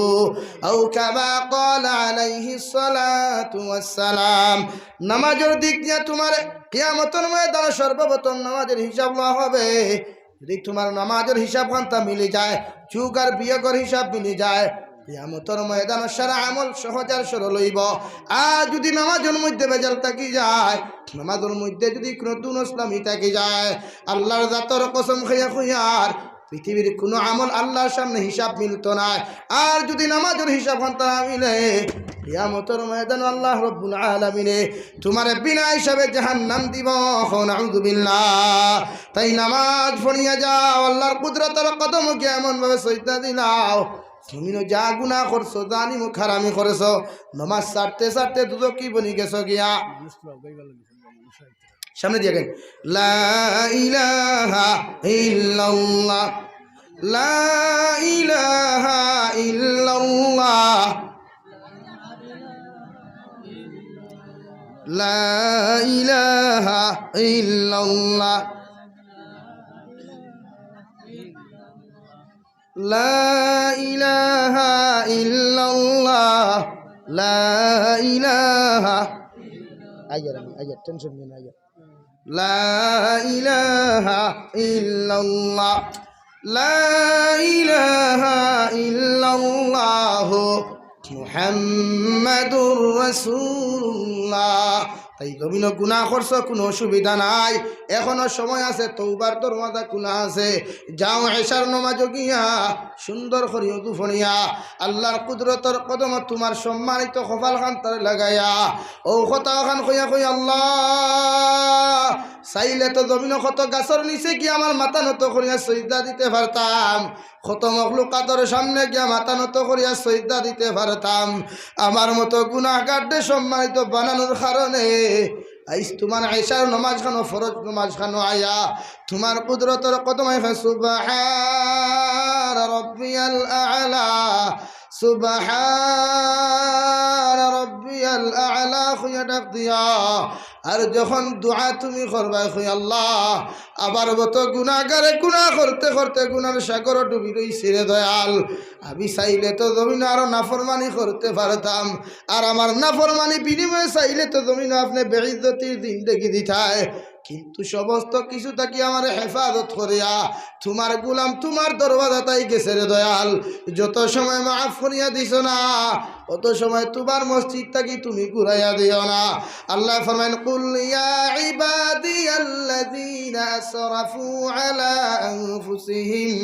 أو كما قال عليه الصلاة والسلام। নামাজর দিক দিয়া তুমারে কিয়ামতর ময়দানো সর্বপ্রথম নামাজর হিসাব লওয়া হবে। যদি তুমার নামাজর হিসাব খান্তা মিলি যায়, যোগ আর বিয়োগর হিসাব মিলি যায়, কিয়ামতর ময়দানো সারা আমল সহজ আর সরল অইবো। আর যদি নামাজর মধ্যে ভেজাল থাকি যায়, নামাজর মধ্যে যদি কুনু দুনসলামি থাকি যায়, আল্লার জাতর কসম খাইয়া কইয়ার, পৃথিবীর কুনু আমল আল্লার সামনে হিসাব মিলতো নায়। আর যদি নামাজর হিসাব খান্তা না মিলে, কিয়ামতর ময়দানো আল্লাহ রব্বুল আলামিনে তুমারে বিনা হিসাবে জাহান্নাম দিবো। কও নাউযুবিল্লাহ। তাই নামাজ পড়িয়া যাও, আল্লার কুদরতর কদমো গিয়া এমন ভাবে সইজদা দিলাও, জমিনো যা গুনা করছো, জানি মুখারামি করছো, নামাজ ছাড়তে ছাড়তে দুজখি বনি গেছো গিয়া। সামনে দিয়া গাইন। لا إله إلا الله، لا إله إلا الله، لا إله إلا الله، لا إله إلا الله، لا إله। আইয়ার আমি, আইয়ার, টেনশন নিও না, আইয়ার। لا إله إلا الله، لا إله إلا الله، محمد رسول الله। তাই জমিনো গুনা করছো, কুনু অসুবিধা নাই, এখনো সময় আছে, তওবার দরওয়াজা খুলা আছে। যাও এশার নমাজো গিয়া সুন্দর করি অজু ফড়িয়া আল্লার কুদরতর কদমো তুমার সম্মানিত কপাল খান্তারে লাগাইয়া অউ কথা অখান কইয়া কই, আল্লাহ, চাইলে তো জমিনো কত গাছর নিচে গিয়া আমার মাথা নত করিয়া সইজদা দিতে পারতাম, কত মখলুকাতর সামনে গিয়া মাথা নত করিয়া সইজদা দিতে পারতাম। আমার মতো গুনাহগাররে সম্মানিত বানানোর কারণে আইজ তুমার এশার নমাজ খানো, ফরজ নমাজ খানো আইয়া তুমার কুদরতর কদমো আইয়া সুবহান রব্বিয়াল আ'লা, সুবহান রব্বিয়াল আ'লা কইয়া ডাক দিয়া। আর যখন দোয়া তুমি করবায়, কই, আল্লাহ, আমার মতো গুনাহগারে গুনা করতে করতে গুনার সাগরো ডুবি রইছি রে দয়াল। আমি চাইলে তো জমিনো আরো নাফরমানি করতে পারতাম, আর আমার নাফরমানি বিনিময়ে চাইলে তো জমিনো আপনে বেইজ্জতির জিন্দেগি দিতায়, কিন্তু সমস্ত কিছু থাকি আমারে হেফাজত করিয়া তুমার গুলাম তুমার দরওয়াজাত আই গেছে রে দয়াল। যত সময় মাফ করিয়া দিছো না, অত সময় তুমার মসজিদ থাকি তুমি ঘুরাইয়া দিও না। আল্লায় ফরমাইন, قل يا عبادي الذين أسرفوا على أنفسهم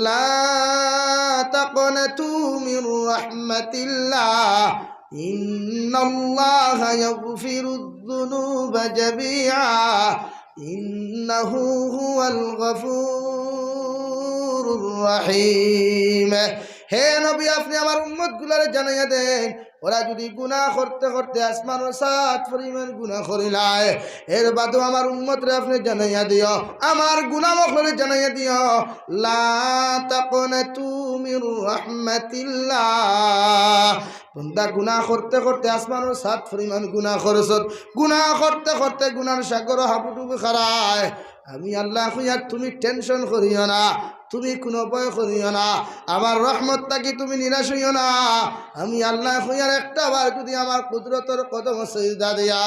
لا تقنطوا من رحمة الله إن الله يغفر الذنوب جميعا إنه هو الغفور الرحيم। হে নবী, আপনে আমার উম্মতগুলারে জানাইয়া দেইন, ওরা যদি গুনা করতে করতে আসমানর ছাদ পরিমাণ গুনা করিলায়, এর বাদেও আমার উম্মতরে আপনে জানাইয়া দিও, আমার গুলাম অকলরে জানাইয়া দিও, لا تقنطوا من رحمة الله। বন্দা গুনা করতে করতে আসমানর ছাদ পরিমাণ গুনা করছত, গুনা করতে করতে গুনার সাগরো হাবুডুবু খারায়। আমি আল্লায় কইয়ার তুমি টেনশন করিও না, তুমি কুনু ভয় করিও না, আমার রহমত থাকি তুমি নিরাশ অইও না। আমি আল্লায় কইয়ার একটা বার যদি আমার কুদরতর কদমো সইজদা দিয়া,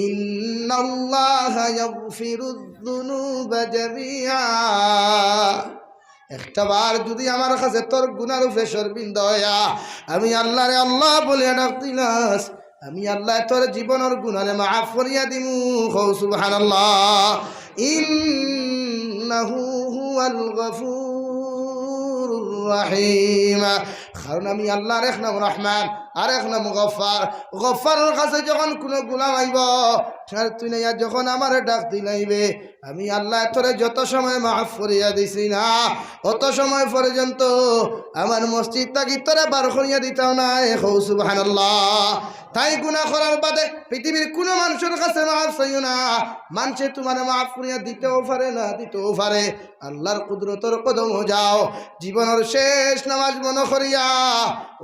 إن الله يغفر الذنوب جميعا। একটা বার যদি আমার কাছে তোর গুনার উপরে শরমিন্দা অইয়া আমি আল্লারে আল্লাহ বলিয়া ডাক দিলাস, আমি আল্লায় তোর জীবনর গুনারে মাফ করিয়া দিমু। কও সুবহানাল্লাহ। إنه هو الغفور রহিম। কারণ আমি আল্লাহর এক নাম রহমান, আর এক নাম গফফার। গফফারর কাছে যখন কুনু গোলাম আইবো, আর তুই নাইয়া যখন আমারে ডাক দিলাইবে, আমি আল্লায় তোরে যত সময় মাফ করিয়া দিছি না, অত সময় পর্যন্ত আমার মসজিদ থাকি তোরে বার করিয়া দিতাম নায়। কও সুবহানাল্লাহ। তাই গুনা করার বাদে পৃথিবীর কুনু মানষর কাছে মাফ চাইও না। মানষে তুমারে মাফ করিয়া দিতেও পারে না, দিতেও পারে। আল্লাহর কুদরতর কদমো যাও। জীবনর শেষ নামাজ মনো করিয়া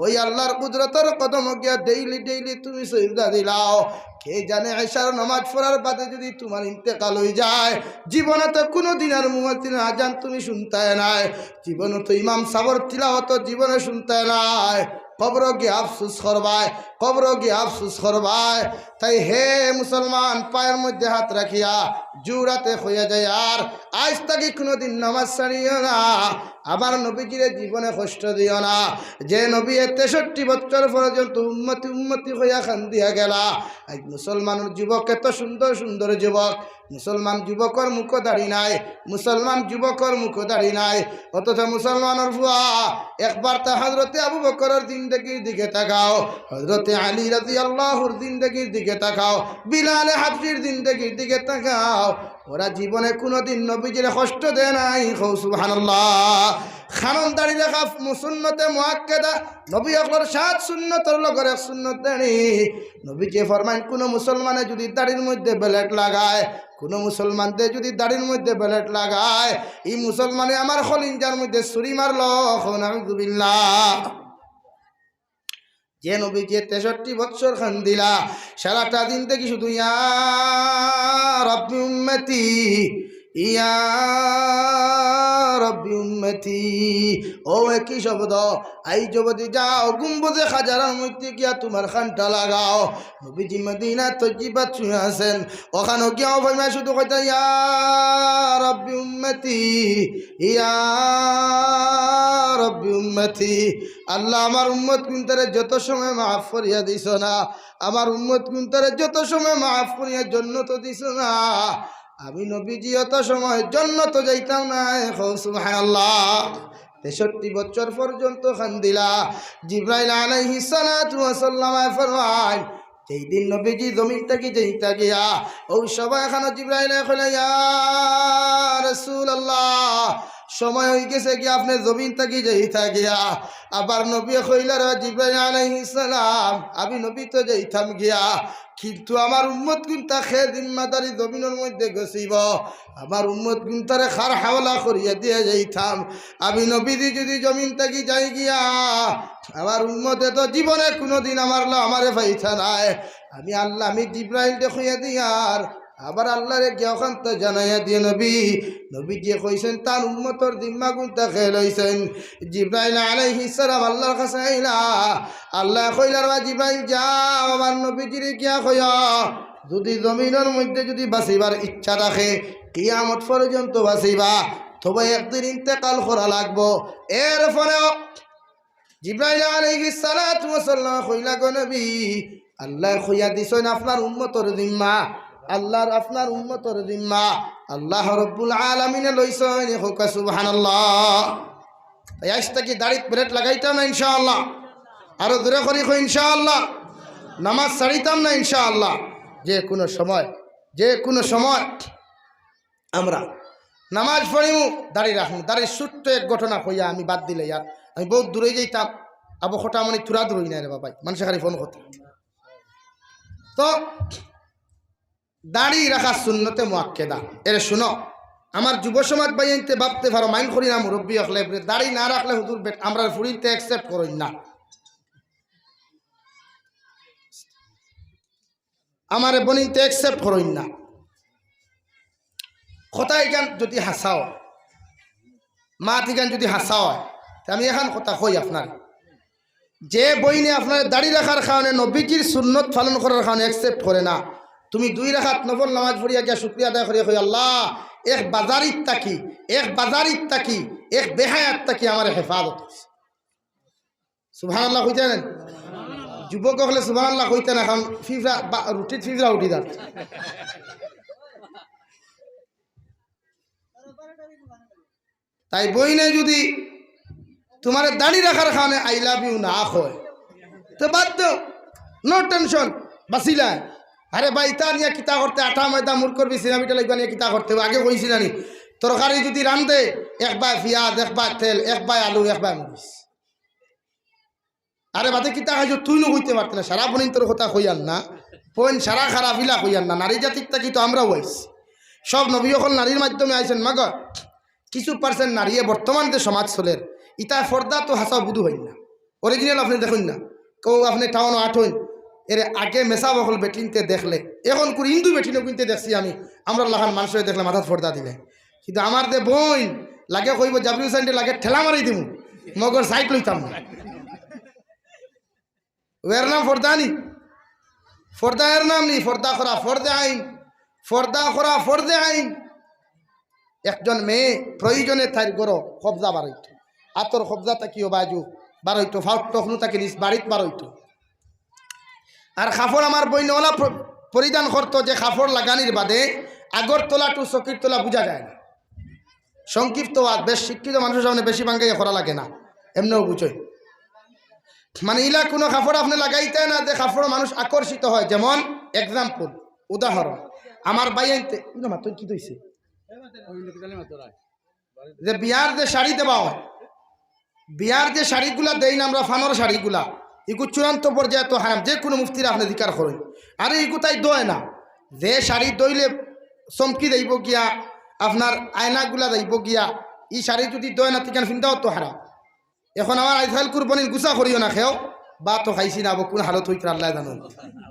ওই আল্লাহর কুদরতর কদমো গিয়া ডেইলি ডেইলি তুমি সইজদা দিলাও। কে জানে, এশার নামাজ পড়ার বাদে যুদি তুমার ইন্তেকাল অইযায়, জীবনে তো কুনুদিন আর মুয়াজ্জিনর আজান তুমি শুনতায় নায়, জীবনে তো ইমাম সাবর তিলাওয়াত জীবনে শুনতায় নায়। কবরো গিয়া আফসুস করবায়, কবরো গিয়া আফসুস করবায়। তাই হে মুসলমান, পায়ের মধ্যে হাত রাখিয়া জুরাতে কইয়া যাইয়ার, আইজ থাকি কুনুদিন নামাজ ছাড়িও না। আমার নবীজিরে জীবনে কষ্ট দিও না। যে নবীয়ে তেষট্টি বছর পর্যন্ত উম্মতি উম্মতি কইয়া কান্দিয়া গেলা, আইজ মুসলমানর যুবক, এত সুন্দর সুন্দর যুবক, মুসলমান যুবকর মুখো দাড়ি নাই, মুসলমান যুবকর মুখো দাড়ি নাই, অথচ মুসলমানর ফুয়া একবার তা হযরতে আবু বকরর জিন্দেগির দিকে তাকাও, হযরতে আলী রাদিয়াল্লাহুর জিন্দেগির দিকে তাকাও, বিলালে হাবশির জিন্দেগির দিকে তাকাও। ওরা জীবনে কুনুদিন নবীজিরে কষ্ট দেয় নাই। কও সুবহানাল্লাহ। কারণ দাড়ি রাখা মু-, সুন্নতে মুআক্কাদা, নবী অকলর সাত সুন্নতর লগর এক সুন্নত দাড়ি। নবীজিয়ে ফরমাইন, কুনু মুসলমানে যুদি দাড়ির মধ্যে ব্লেড লাগায়, কুনু মুসলমানরে যুদি দাড়ির মধ্যে ব্লেড লাগায়, ই মুসলমানে আমার কলিজার মধ্যে ছুরি মারলো। কও নাউজুবিল্লাহ। যে নবীজিয়ে তেষট্টি বছর কান্দিলা, সারাটা জিন্দেগি শুধু ইয়া রব্বি উম্মতি, ইয়া রব্বি উম্মতি। ও একই শব্দ, আইজ যুদি যাও গুম্বুজে খাজারার মধ্যে গিয়া তুমার কানটা লাগাও, নবীজি মদিনা তৈয়িবাত শুয়া আছেন, অখানো গিয়াও ফরমায় শুধু কইতা, ইয়া রব্বি উম্মতি, ইয়া রব্বি উম্মতি। আল্লাহ, আমার উম্মত কুনতারে যত সময় মাফ করিয়া দিছো না, আমার উম্মত কুনতারে যত সময় মাফ করিয়া জন্নত দিছো না, আমি নবীজি অত সময় জন্নত যাইতাম নায়। কও সুবহানাল্লাহ। তেষট্টি বছর পর্যন্ত কান্দিলা। জিব্রাইল আলাইহিস সালাতু ওয়াস সালামে ফরমাইন, যেই দিন নবীজি জমিন থাকি যাইতা গিয়া, অউ সময় খানো জিব্রাইলে কইলা, ইয়া রাসূলুল্লাহ, সময় অইগেছে গিয়া, আপনে জমিন থাকি যাইতা গিয়া। আবার নবীয়ে কইলা, রে জিব্রাইল আলাইহিস সালাম, আমি নবী তো যাইতাম গিয়া, কিন্তু আমার উম্মত কুনতা কে জিম্মাদারি জমিনর মধ্যে গছিবো? আমার উম্মত কুনতারে কার হাওলা করিয়া দিয়া যাইতাম? আমি নবীজি যুদি জমিন থাকি যাই গিয়া, আমার উম্মতে তো জীবনে কুনুদিন আমার ল-, আমারে পাইতা নায়। আমি আল্লাহ, আমি জিব্রাইলরে কইয়া দিয়ার, আবার আল্লাহরে গিয়া অখানতা জানাইয়া দিয়া নবী, নবীজিয়ে কইছইন, তান উম্মতর জিম্মা কুনতা কে লইছইন। জিব্রাইল আলাইহিস সালাম আল্লাহর কাছে আইলা, আল্লায় কইলা, রে জিব্রাইল, যাও আমার নবীজিরে গিয়া কইও, যুদি জমিনর মধ্যে যুদি বাঁচিবার ইচ্ছা থাকে, কিয়ামত পর্যন্ত বাঁচিবা, তবে একদিন ইন্তেকাল করা লাগবো। এরপরেও জিব্রাইল আলাইহিস সালাতু ওয়াস সালাম কইলা, গো নবী, আল্লায় কইয়া দিছইন আপনার উম্মতর জিম্মা, আল্লাহর আপনার উম্মতর জিম্মা, আল্লাহ রব্বুল আলামিনে লইছইন। কউক্কা সুবহানাল্লাহ। তাই আইজ থাকি দাড়িত ব্লেড লাগাইতাম না ইনশাআল্লাহ। আরো জোরে করি কই ইনশাআল্লাহ। নামাজ ছাড়িতাম না ইনশাআল্লাহ। যে কুনু সময়, যে কুনু সময় আমরা নামাজ পড়িমু, দাড়ি রাখমু। দাড়ির ছোট্ট এক ঘটনা কইয়া আমি বাদ দিলে আর আমি বউত দূরে যাইতাম। আবু খোটা মানে থুড়া দূরই না রে বাবাই, মানষে খালি ফোন করতে। তো দাড়ি রাখা সুন্নতে মুআক্কাদা। এরে শুনো, আমার যুব সমাজ ভাইয়াইন্তে ভাবতে পারো, মাইন্ড করি না মুরব্বি অকলে, দাড়ি না রাখলে হুজুর বেট-, আমরার ফুড়িন্তে accept করইন না, আমারে বইনিন্তে accept করইন না। কথা ইখান যুদি হাছা অয়, মাত ইখান যুদি হাছা অয়, তে আমি এখান কথা কই আপনার, যে বইনে আপনার দাড়ি রাখার কারণে, নবীজির সুন্নত পালন করার কারণে accept করে না, তুমি দুই রাকাত নফল নামাজ পড়িয়া গিয়া শুকরিয়া আদায় করিয়া কই, আল্লাহ, এক বাজারিত থাকি, এক বাজারিত থাকি, এক বেহায়াত থাকি আমারে হেফাজত করছে। সুবহানাল্লাহ কইতা নায়? যুবক অকলে সুবহানাল্লাহ কইতা নায়, কারণ ফিফড়া বা-, রুটিত ফিফড়া উঠি যার। তাই বইনে যুদি তুমারে দাড়ি রাখার কারণে "I love you" না কয়, তে বাদ দেও, no tension, বাঁচিলায়। আরে ভাই, ইতা নিয়া কিতা করতে, আটা ময়দা মুরগর বি সিনা পিঠা লাগবা নিয়া কিতা করতে, আগে কইছি না নি? তরকারি যুদি রান্ধে, এক বায় পিয়াজ, এক বায় তেল, এক বায় আলু, এক বায় মরিচ। আরে বাদে কিতা খাইছো, তুই নু কইতে পারতে না, সারা বইনতর কথা কইয়ার না, বইন সারা খারাপ ইলা কইয়ার না, নারী জাতির থাকি তো আমরাও আইছি। সব নবী অকল নারীর মাধ্যমে আইছইন, মাগো, কিছু percent নারীয়ে বর্তমান যে সমাজ চলের, ইতা পর্দা তো হাছাউ বুধু অইন না, original আপনে দেখইন না, কেউ আপনে টাউনো আটইন, এরে আগে মেসাব অকল বেটিন্তে দেখলে, অখন কুর হিন্দু বেটিনও কিনতে দেখছি আমি, আমরার লাখান মানষে দেখলে মাথাত পর্দা দিলে, কিন্তু আমার যে বইন লাগে কইবো, "জাবির হুসাইনরে লাগে ঠেলা মারি দিমু, মগর side লইতাম না।" এর নাম পর্দা নি? পর্দা এর নাম নি? পর্দা করা ফরজে আইন, পর্দা করা ফরজে আইন। একজন মেয়ে প্রয়োজনে তাইর ঘরো কবজা বারইতো, আতর কবজা থাকিও বাজু বারইতো, ফাউট টখনু থাকি নিজ বাড়িত বারইতো। আর কাপড় আমার বইনে অলা প্র-, পরিধান করতো যে কাপড় লাগানির বাদে আগর তলা টু চকির তলা বুঝা যায় না। সংক্ষিপ্ত ওয়াজ, বেশ শিক্ষিত মানুষর সামনে বেশি বাঙ্গাইয়া করা লাগে না, এমনেও বুঝইন। মানে ইলা কুনু কাপড় আপনে লাগাইতা না যে কাপড় মানুষ আকর্ষিত হয়। যেমন example, উদাহরণ, আমার ভাইয়াইন্তে, ইনো মা, তোর কিতা অইছে? যে বিয়ার যে শাড়ি দেওয়া হয়, বিয়ার যে শাড়িগুলা দেইন আমরা, ফানর শাড়িগুলা, ইগু চূড়ান্ত পর্যায়ে তো হারাম, যে কুনু মুফতিরে আপনে জিকার করইন। আরে ইগু তাই দয় না, যে শাড়ি দইলে চমকি যাইবো গিয়া, আপনার আয়নাগুলা যাইবো গিয়া, ই শাড়ি যুদি দয় না, তিখান ফিন্দাও তো হারাম। অখন আমার আইজকাইল কুরবানির গুছা করিও না কেউ, বা তো খাইছি না, আবো কুন হালত অইতরা আল্লায় জানইন।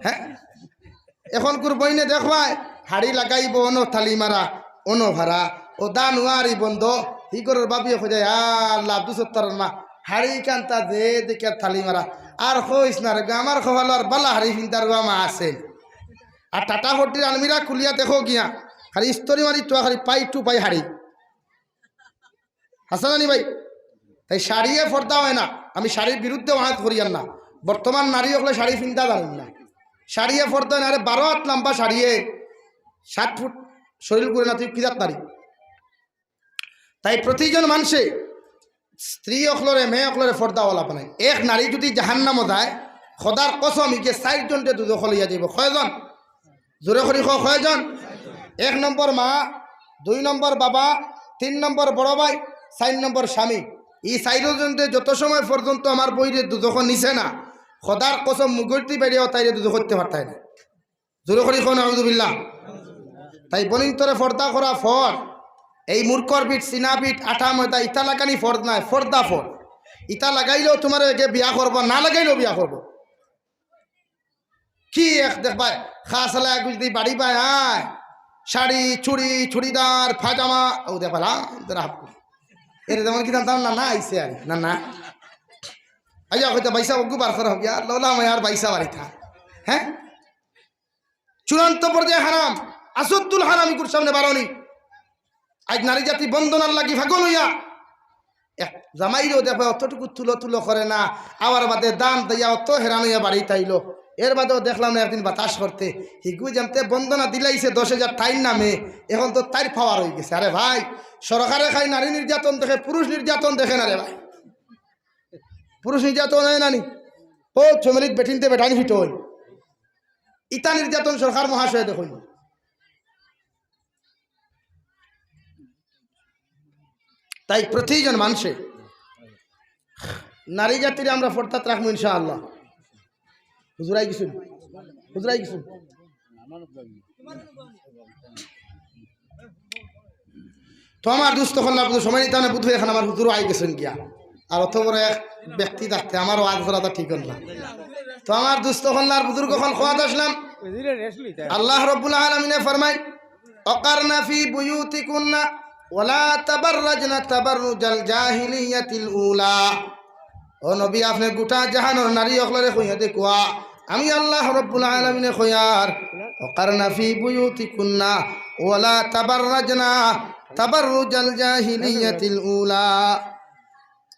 হ্যাঁ, অখন কুরবানিয়ে দেখবায়, হাড়ি লাগাইবো অনো থালি মারা, অনো ভাড়া, ও দান ওয়ারি বন্ধ, হি ঘরর বাবিয়ে কই যায়, "আল্লাহ, আব্দুল সত্তারর মা, হাড়ি কান্তা যে দেখে থালি মারা, আর কইস না রে, আমার কপালো আর বালা হাড়ি ফিন্দার ওয়া মা আছে।" আর টাটা ফর্টির আলমিরা খুলিয়া দেখো গিয়া, খালি ইস্তরি মারি তো খালি পাই টু পাই হাড়ি। হাছা না নি ভাই? তাই শাড়িয়ে পর্দা অয় না। আমি শাড়ির বিরুদ্ধে ওয়াজ করিয়ার না। বর্তমান নারী অকলে শাড়ি ফিন্দা জানইন না। শাড়িয়ে পর্দা অয় না। আরে বারো আত লাম্বা শাড়িয়ে, সাত ফুট শরীল করে না, তুই কি জাত নারী? তাই প্রতিজন মানষে স্ত্রী অকলরে, মেয়ে অকলরে পর্দাওয়ালা বানাইন। এক নারী যুদি জাহান্নামো যায়, খোদার কসম, ইগে চাইর জনরে দুজখো লইয়া যাইবো। কয়জন? জোরে করি কও, কয়জন? এক নম্বর মা, দুই নম্বর বাবা, তিন নম্বর বড় ভাই, চাইর নম্বর স্বামী। ই চাইরো জনরে যত সময় পর্যন্ত আমার বইনরে দুজখো নিছে না, খোদার কসম মুগুরটি বেরিয়াও তাইরে দুজখো করতে পারতায় না। জোরে করি কও নাউজুবিল্লাহ। তাই বইনতরে পর্দা করা ফরজ। এই মুরগর পিঠ, সিনা পিঠ, আটা ময়দা ইতা লাগানি ফরজ নায়, পর্দা ফরজ। ইতা লাগাইলেও তুমারে এগে বিয়া করবো, না লাগাইলেও বিয়া করবো। কি এক দেখবায়, খাসালা এক যদি বাড়ি বায় আয়, শাড়ি, চুড়ি, চুড়িদার, পাজামা, ও দেখবায়, লা, এরা হাফ করে। এরা যেমন কি জানতাম না, না, আইছে আর, না, না। আইয়া কইতা, "ভাইসাব, অগু বার করা হবে, আর লওলা মাই আর ভাইসাব আর ইতা।" হ্যাঁ? চূড়ান্ত পর্যায়ে হারাম, আসদ্দুল হারাম ইগুর সামনে বারোনি। আইজ নারী জাতি বন্দনার লাগি ফাগল অইয়া, এক জামাইরেও দেখো অতটুকু তুলো তুলো করে না, আবার বাদে দান দিয়া অত হেরান অইয়া বাড়িত আইলো। এর বাদেও দেখলাম না একদিন বাতাস করতে, হিগু যেমতে বন্দনা দিলাইছে দশ হাজার তাইর নামে, এখন তো তাইর পাওয়ার অইগেছে। আরে ভাই, সরকারে খাই নারী নির্যাতন দেখে, পুরুষ নির্যাতন দেখে না রে ভাই। পুরুষ নির্যাতন অয় না নি? বহুত ফ্যামিলিত বেটিন্তে বেটাইন ফিট অয়। ইতা নির্যাতন সরকার মহাশয় দেখইন। তাই প্রতিজন মানষে নারী জাতিরে আমরা পর্দাত রাখমু ইনশাআল্লাহ। হুজুর আইগেছইন, হুজুর আইগেছইন। তো আমার দুস্ত অকলর বুজুর্গ, সময় নিতাম না, বুধ অয় অখন আমার হুজুরও আইগেছইন গিয়া। আর অত বড় এক ব্যক্তি থাকতে আমারও আজ ধরাটা ঠিক অইল না। তো আমার দুস্ত অকলর বুজুর্গ অকল, কওয়াত আছলাম, আল্লাহ রাব্বুল আলামিনে ফরমাইন, "ওয়াকারনা ফি বুয়ুতিকুন্না ওয়ালা তাবাররাজনা তাবাররুজাল জাহিলিয়াতিল উলা।" ও নবী, আপনে গুটা জাহানর নারী অকলরে কইয়া দেখুয়া, আমি আল্লাহ রাব্বুল আলামিনে কইয়ার, "ওয়াকারনা ফি বুয়ুতিকুন্না ওয়ালা তাবাররাজনা তাবাররুজাল জাহিলিয়াতিল উলা।"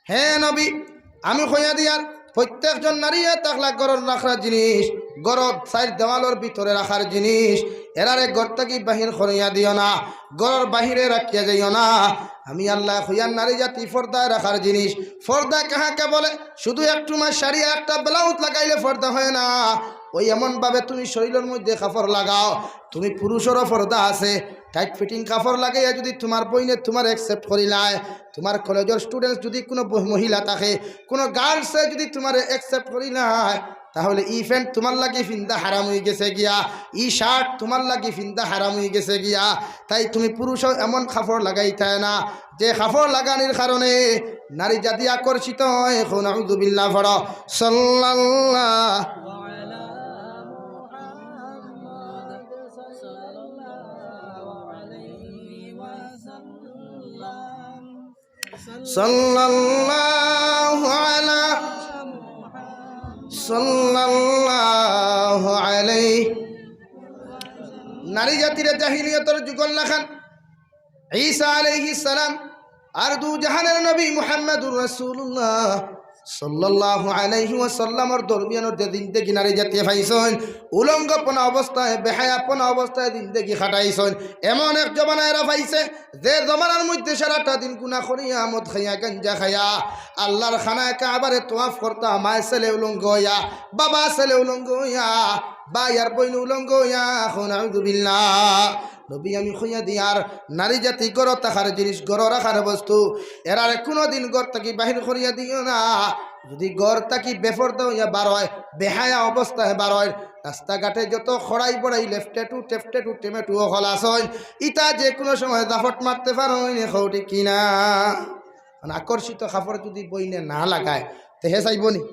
হে নবী, আমি কইয়া দিয়ার, প্রত্যেকজন নারীয়ে থাকলা ঘরর রাখরা জিনিস, ঘরর চাইর দেওয়ালর ভিতরে রাখার জিনিস, এরারে ঘর থাকি বাহির করিয়া দিও না, ঘরর বাহিরে রাখিয়া যাইও না। আমি আল্লায় কইয়ার নারী জাতি পর্দায় রাখার জিনিস। পর্দা কাহাকে বলে? শুধু একটুমা শাড়ি আর একটা ব্লাউজ লাগাইলে পর্দা হয় না। ওই এমনভাবে তুমি শরীলর মধ্যে কাপড় লাগাও, তুমি পুরুষরও পর্দা আছে। টাইট ফিটিং কাপড় লাগাইয়া যুদি তুমার বইনে তুমারে accept করিলায়, তুমার কলেজর students যুদি কুনু ব-, মহিলা থাকে, কুনু girlsএ যুদি তুমারে accept করিলায়, তাহলে ই pant তুমার লাগি ফিন্দা হারাম অইগেছে গিয়া, ই shirt তুমার লাগি ফিন্দা হারাম অইগেছে গিয়া। তাই তুমি পুরুষও এমন কাপড় লাগাইতায় না, যে কাপড় লাগানির কারণে নারী জাতি আকর্ষিত হয়। কও নাউজুবিল্লাহ পড়ো। সাল্লাল্লাহু সাল্লাল্লাহু আলা, সাল্লাল্লাহু আলাইহি। নারী জাতিরে জাহিলিয়তর যুগর লাখান ঈসা আলাইহিস সালাম আর দু জাহানের নবী মুহাম্মাদুর রাসূলুল্লাহ সাল্লাল্লাহু আলাইহি ওয়াসাল্লামর দরমিয়ানর যে জিন্দেগি নারী জাতিয়ে পাইছইন, উলঙ্গপনা অবস্থায়, বেহায়াপনা অবস্থায় জিন্দেগি কাটাইছইন। এমন এক জমানা এরা পাইছে, যে জমানার মধ্যে সারাটা দিন গুনা করিয়া, মদ খাইয়া, গাঞ্জা খাইয়া, আল্লাহর খানায় কাবারে তোয়াফ করতা, মায় ছেলে উলঙ্গ অইয়া, বাবা ছেলে উলঙ্গ অইয়া, ভাই আর বইন উলঙ্গ অইয়া। কও নাউজুবিল্লাহ। নবী, আমি কইয়া দিয়ার, নারী জাতি ঘরো থাকার জিনিস, ঘরো রাখার বস্তু, এরারে কুনুদিন ঘর থাকি বাহির করিয়া দিও না। যুদি ঘর থাকি বেপর্দা অইয়া বার অয়, বেহায়া অবস্থায় বার অয়, রাস্তাঘাটে যত খড়াই বড়াই, লেফটেটু, টেফটেটু, টেমেটু অকল আছইন, ইতা যে কুনু সময় জাফট মারতে পারইন, কও ঠিক কি না? মানে আকর্ষিত কাপড় যুদি বইনে না লাগায়, তে হে চাইবো নি?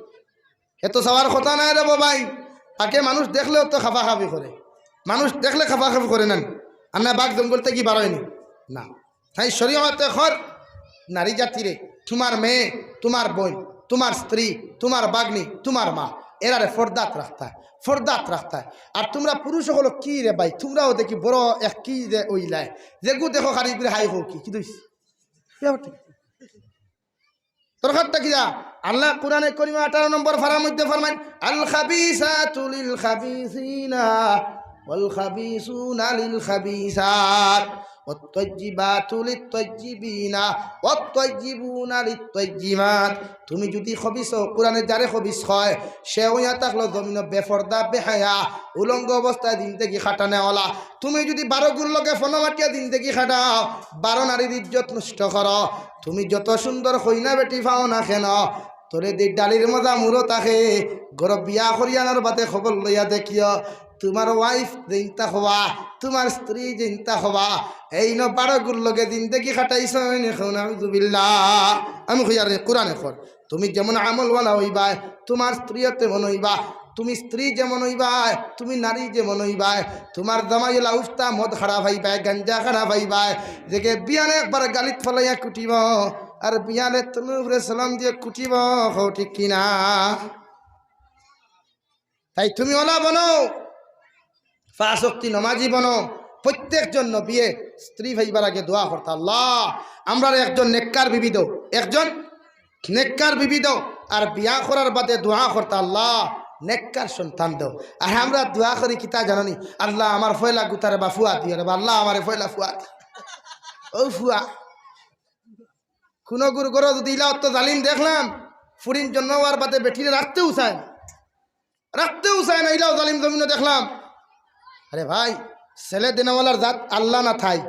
হে তো চাওয়ার কথা নায় রে বাবাই। তাকে মানুষ দেখলেও তো খাফাখাফি করে, মানুষ দেখলে খাফাখাফি করে না নি? আর না বাঘ জঙ্গল থাকি বার অয় নি? না। তাই শরীয়তে কর নারী জাতিরে, তুমার মেয়ে, তুমার বইন, তুমার স্ত্রী, তুমার ভাগ্নি, তুমার মা, এরারে পর্দাত রাখতায়, পর্দাত রাখতায়। আর তুমরা পুরুষ অকল কি রে ভাই, তুমরাও দেখি বড় এক কি যে অইলায়, যেগু দেখো খালি করে হাই কও কি, কি দইস? কি আবার ঠিক? দরকারটা কিতা? আল্লাহ কোরআনে করিমে আঠারো নম্বর পারার মধ্যে ফরমাইন, "আল খাবিসাতু লিল খাবিসিনা ওয়াল খাবিসুনা লিল খাবিসাত ওয়াত তাইয়্যিবাতু লিত তাইয়্যিবিনা ওয়াত তাইয়্যিবুনা লিত তাইয়্যিবাত।" তুমি যুদি খবিস অও, কোরআনে যারে খবিস কয়, সে অইয়া থাকলো জমিনো বেপর্দা, বেহায়া, উলঙ্গ অবস্থায় জিন্দেগি কাটানেওয়ালা। তুমি যুদি বারো গুর লগে ফোনো মাতিয়া জিন্দেগি কাটাও, বারো নারীর ইজ্জত নষ্ট করো, তুমি যত সুন্দর কইনা বেটি পাও না কেন, তোরে দি ডালির মজা মুরো থাকে, ঘরো বিয়া করি আনার বাদে খবর লইয়া দেখিও, তুমার wife যেইনতা কবা, তুমার স্ত্রী যেইনতা কবা, এইন বারো গুর লগে জিন্দেগি কাটাইছইন, কও নাউজুবিল্লাহ। আমি কইয়ার নি, কোরআনে কর। তুমি যেমন আমলওয়ালা অইবায়, তুমার স্ত্রীও তেমন অইবা। তুমি স্ত্রী যেমন অইবায়, তুমি নারী যেমন অইবায়, তুমার জামাই অলা উফতা মদ খাড়া পাইবায়, গাঞ্জা খাড়া পাইবায়, যেগে বিয়ানে একবার গালিত ফালাইয়া কুটিবো, আর বিয়ানে তুমার উপরে সালাম দিয়া কুটিবো, কও ঠিক কি না? তাই তুমি অলা বনো, পাঁচ ওয়াক্তি নমাজি বনো। প্রত্যেকজন নবিয়ে স্ত্রী পাইবার আগে দোয়া করতা, "আল্লাহ, আমরারে একজন নেককার বিবি দেও, একজন নেককার বিবি দেও।" আর বিয়া করার বাদে দোয়া করতা, "আল্লাহ, নেককার সন্তান দেও।" আর আমরা দোয়া করি কিতা জানো নি? "আল্লাহ, আমার পয়লা গুতারে বা ফুয়া দিও রে বা, আল্লাহ, আমারে পয়লা ফুয়া দিও।" ও ফুয়া। কুনু গুর ঘরো যুদি ইলা অত জালিম দেখলাম, ফুড়িন জন্ম অওয়ার বাদে বেটিরে রাখতেও চায় না, রাখতেও চায় না, ইলাও জালিম জমিনো দেখলাম। আরে ভাই, ছেলে দেনেওয়ালার জাত আল্লাহ না থাই?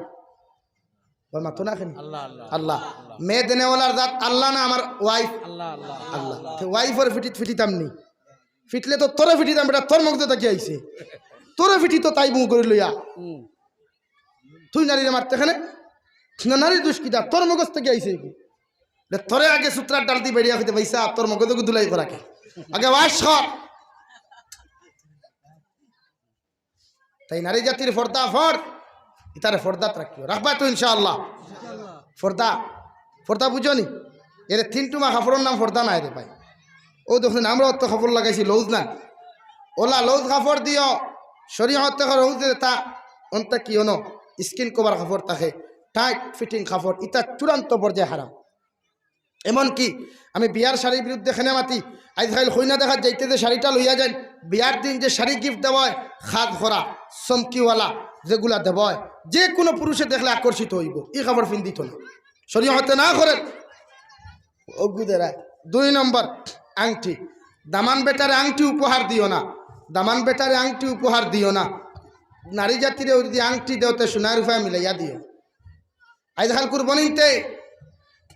বল মাতো না কেনে? আল্লাহ, আল্লাহ। আল্লাহ। মেয়ে দেনেওয়ালার জাত আল্লাহ না আমার wife? আল্লাহ, আল্লাহ। আল্লাহ। তে wife-র ফিটিত ফিটিতাম নি? ফিটলে তো তোরে ফিটিতাম, বেটা, তোর মগজে থাকি আইছে। তোরে ফিটিতো তাই মুখ করি লইয়া। হুম। তুই নারীরে মারতে কেনে? না, নারীর দোষ কিতা? তোর মগজ থাকি আইছে কি? রে, তোরে আগে সুতরার ডাল দি বেরিয়া কইতে, "ভাইসাব, তোর মগজগু ধুলাই করা কে? আগে wash কর।" তাই নারী জাতির পর্দা ফর, ইতারে পর্দাত রাখিও। রাখবায় তো ইনশাআল্লাহ? পর্দা, পর্দা বুঝো নি? এরে তিন টুমা কাপড়র নাম পর্দা নায় রে ভাই। অউ দেখইন, আমরা অত কাপড় লাগাইছি, লউজ নায়। অলা লউজ কাপড় দিও, শরীয়তে কর লউজ যেতা, অনতা কি অনো, skin cover কাপড় থাকে, tight fitting কাপড়, ইতা চূড়ান্ত পর্যায়ে হারাম। এমনকি আমি বিয়ার শাড়ির বিরুদ্ধে কেনে মাতি, আইজকাইল কইনা দেখাত যাইতে যে শাড়িটা লইয়া যাইন, বিয়ার দিন যে শাড়ি গিফট দেওয়া অয়, খাদ করা, চমকিওয়ালা যেগুলা দেওয়া অয়, যে কুনু পুরুষে দেখলে আকর্ষিত অইবো, ই কাপড় পিন্দিতো না, শরীয়তে না করের। অগু দেরায়। দুই নম্বর, আংটি। দামান বেটারে আংটি উপহার দিও না, দামান বেটারে আংটি উপহার দিও না। নারী জাতিরে অউ যুদি আংটি দেও, তে সোনার রুফা মিলাইয়া দিও। আইজ কাইল কুরবানিতে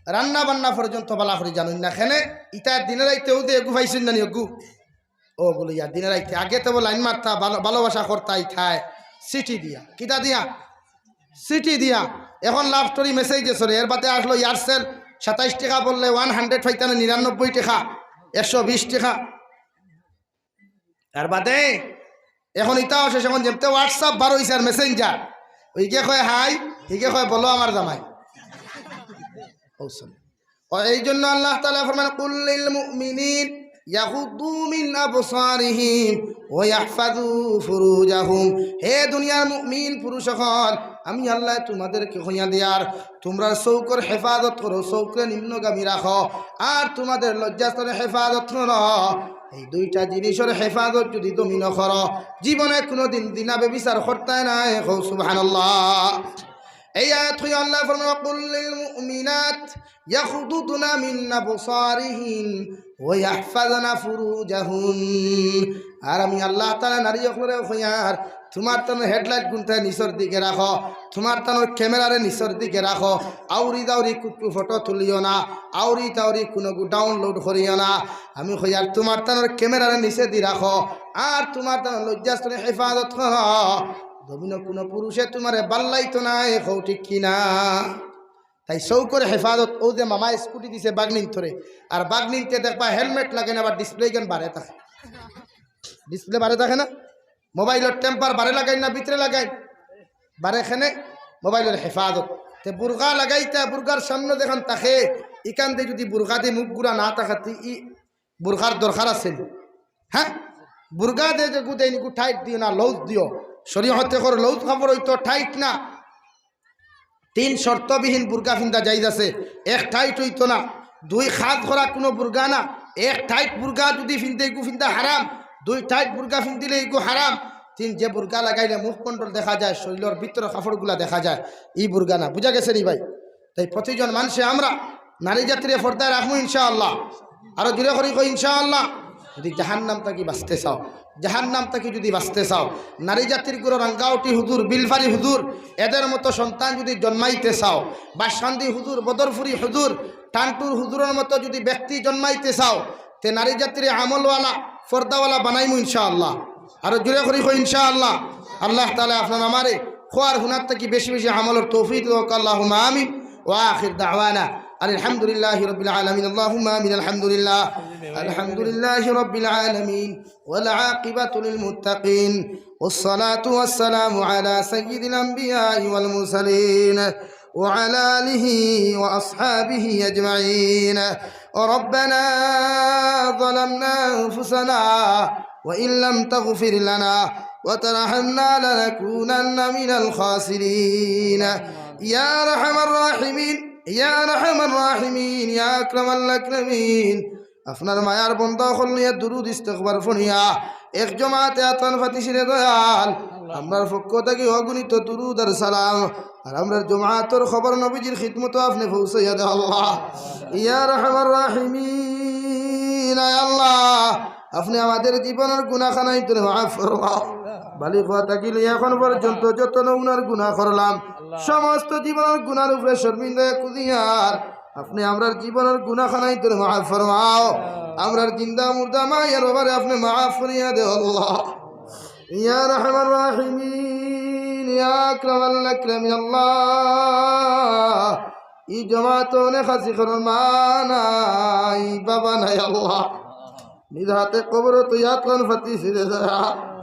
রান্না বান্না পর্যন্ত বালা করি জানইন না, কেনে ইতা দিনে রাইতে অউ যে এগু পাইছইন না নি, এগু, অগু লইয়া দিনে রাইতে আগে তো লাইন মারতা, ভালো-, ভালোবাসা করতা ইতায় চিঠি দিয়া। কিতা দিয়া? চিঠি দিয়া। এখন লাভ স্টোরি মেসেজে চলে, এর বাদে আসলো এয়ারসেল, সাতাইশ টেকা বললে ওয়ান হান্ড্রেড পাইতা না, নিরানব্বই টেকা, একশো বিশ টেকা। এর বাদে এখন ইতাও শেষ, এখন যেমতে WhatsApp বার অইছে আর Messenger, অউ ইগে কয় হাই, হিগে কয় বলো আমার জামাই। ও, এই জন্য আল্লাহ তাআলা ফরমান, "কুল লিল মুমিনিন ইয়াগুদ্দু মিন আবসারিহিম ওয়া ইয়াহফাযু ফুরুজাহুম।" হে দুনিয়ার মুমিন পুরুষ অকল, আমি আল্লায় তুমাদেরকে কইয়া দিয়ার, তুমরার চউখর হেফাজত করো, চউখরে নিম্নগামী রাখো, আর তুমাদের লজ্জাস্থানর হেফাজত করো। এই দুইটা জিনিসর হেফাজত যুদি তুমি না করো, জীবনে কুনুদিন জিনা ব্যভিচার করতায় নায়। কও সুবহানাল্লাহ। এই আয়াত কইয়া আল্লায় ফরমান, "কুল লিল মুমিনাত ইয়াগুদুদনা মিন আবসারিহিন ওয়া ইয়াহফাজনা ফুরুজাহুন।" আর আমি আল্লাহ তাআলা নারী অকলরে কইয়ার, তুমার তানর হেডলাইট গুনটা নিচর দিকে রাখো, তুমার তানর ক্যামেরারে নিচর দিকে রাখো, আউরি দাউরি কুট্টু ফটো তুলিও না, আউরি তাউরি কুনুগু ডাউনলোড করিও না। আমি কইয়ার তুমার তানর ক্যামেরারে নিচেদি রাখো, আর তুমার তানর লজ্জাস্থানর হেফাজত করো। জমিনো কুনু পুরুষে তুমারে বাল্লাইতো নায়, কও ঠিক কি না? তাই চউখর হেফাজত, অউ যে মামায় স্কুটি দিছে বাগনিন্তরে, আর বাগনিন্তে দেখবা হেলমেট লাগাইন আবার ডিসপ্লে গান বারে থাকে, ডিসপ্লে বারে থাকে না, মোবাইলর টেম্পার বারে লাগাইন না ভিতরে লাগাইন, বারে কেনে মোবাইলর হেফাজত। তে বুরকা লাগাইতা, বুরকার সামনে যেখান থাকে, ইখান দি যুদি বুরকা দি মুখ গুরা না থাকে, তে ই বুরকার দরকার আছে নি? হ্যাঁ, বুরকা দে যেগু দেইন, ইগু টাইট দিও না, লুজ দিও। শরীয়তে কর লুজ কাপড় অইতো, টাইট না। তিন শর্তবিহীন বুরকা ফিন্দা জায়েজ আছে। এক, টাইট অইতো না। দুই, খাদ করা কুনু বুরকা না। এক, টাইট বুরকা যুদি ফিন্দে, ইগু ফিন্দা হারাম। দুই, টাইট বুরকা ফিন্দিলে ইগু হারাম। তিন, যে বুরকা লাগাইলে মুখমণ্ডল দেখা যায়, শরীলর ভিতরর কাপড়গুলা দেখা যায়, ই বুরকা না। বুঝা গেছে নি ভাই? তাই প্রতিজন মানষে আমরা নারী জাতিরে পর্দায় রাখমু ইনশাআল্লাহ। আরো জোরে করি কই ইনশাআল্লাহ। যুদি জাহান্নাম থাকি বাঁচতে চাও, জাহান্নাম থাকি যুদি বাঁচতে চাও, নারী জাতির গুরু রাঙ্গাউটি হুজুর, বিলফারি হুজুর, এদের মতো সন্তান যুদি জন্মাইতে চাও, বাসকান্দি হুজুর, বদরপুরি হুজুর, টান্টুর হুজুরর মতো যুদি ব্যক্তি জন্মাইতে চাও, তে নারী জাতিরে আমলওয়ালা, পর্দাওয়ালা বানাইমু ইনশাআল্লাহ। আরো জোরে করি কই ইনশাআল্লাহ। আল্লাহ তাআলা আপনার আমারে কওয়ার হুনার থাকি বেশি বেশি আমলর তৌফিক দেউক। আল্লাহুম্মা আমিন। وآخر دعوانا أن الحمد لله رب العالمين. اللهم آمين. الحمد لله. الحمد لله رب العالمين. والعاقبة للمتقين. والصلاة والسلام على سيد الأنبياء والمرسلين وعلى آله وأصحابه أجمعين. ربنا ظلمنا أنفسنا وإن لم تغفر لنا وترحمنا لنكونن من الخاسرين. يا أرحم الراحمين، يا أرحم الراحمين، يا أكرم الأكرمين. আপনার মায়ার বন্দা অকল নিয়া দুরুদ ইস্তেগফার পড়িয়া এক জমাতে আতখান পাতিছি রে দয়াল। আমরার পক্ষ থাকি অগণিত দুরুদ আর সালাম। আর আমরার জমাতর খবর নবীজির খিদমতো আপনে পৌঁছাইয়া দেও আল্লাহ। ইয়া আরহামার রাহিমিন, আয় আল্লাহ, আপনে আমাদের জীবনর গুনাখানাইন্তরে মাফ ফরমাও। বালিগ অওয়া থাকি লইয়া এখন পর্যন্ত যত নমুনার গুনা করলাম, সমস্ত জীবনর গুনার উপরে শর্মিন্দা অইয়া কুদিয়ার আপনে আমরার জীবনর গুনাখানাইন্তরে মাফ ফরমাও। আমরার জিন্দা মুর্দা মাই আর বাবারে আপনে মাফ করিয়া দেও আল্লাহ। ইয়া আরহামার রাহিমিন, ইয়া আকরামাল আকরামিন আল্লাহ। ই জমাতো অনেক আছি, কারো মা নাই, বাবা নাই আল্লাহ। নিজ হাতে কবরো তো আতখান পাতিছি রে দয়াল।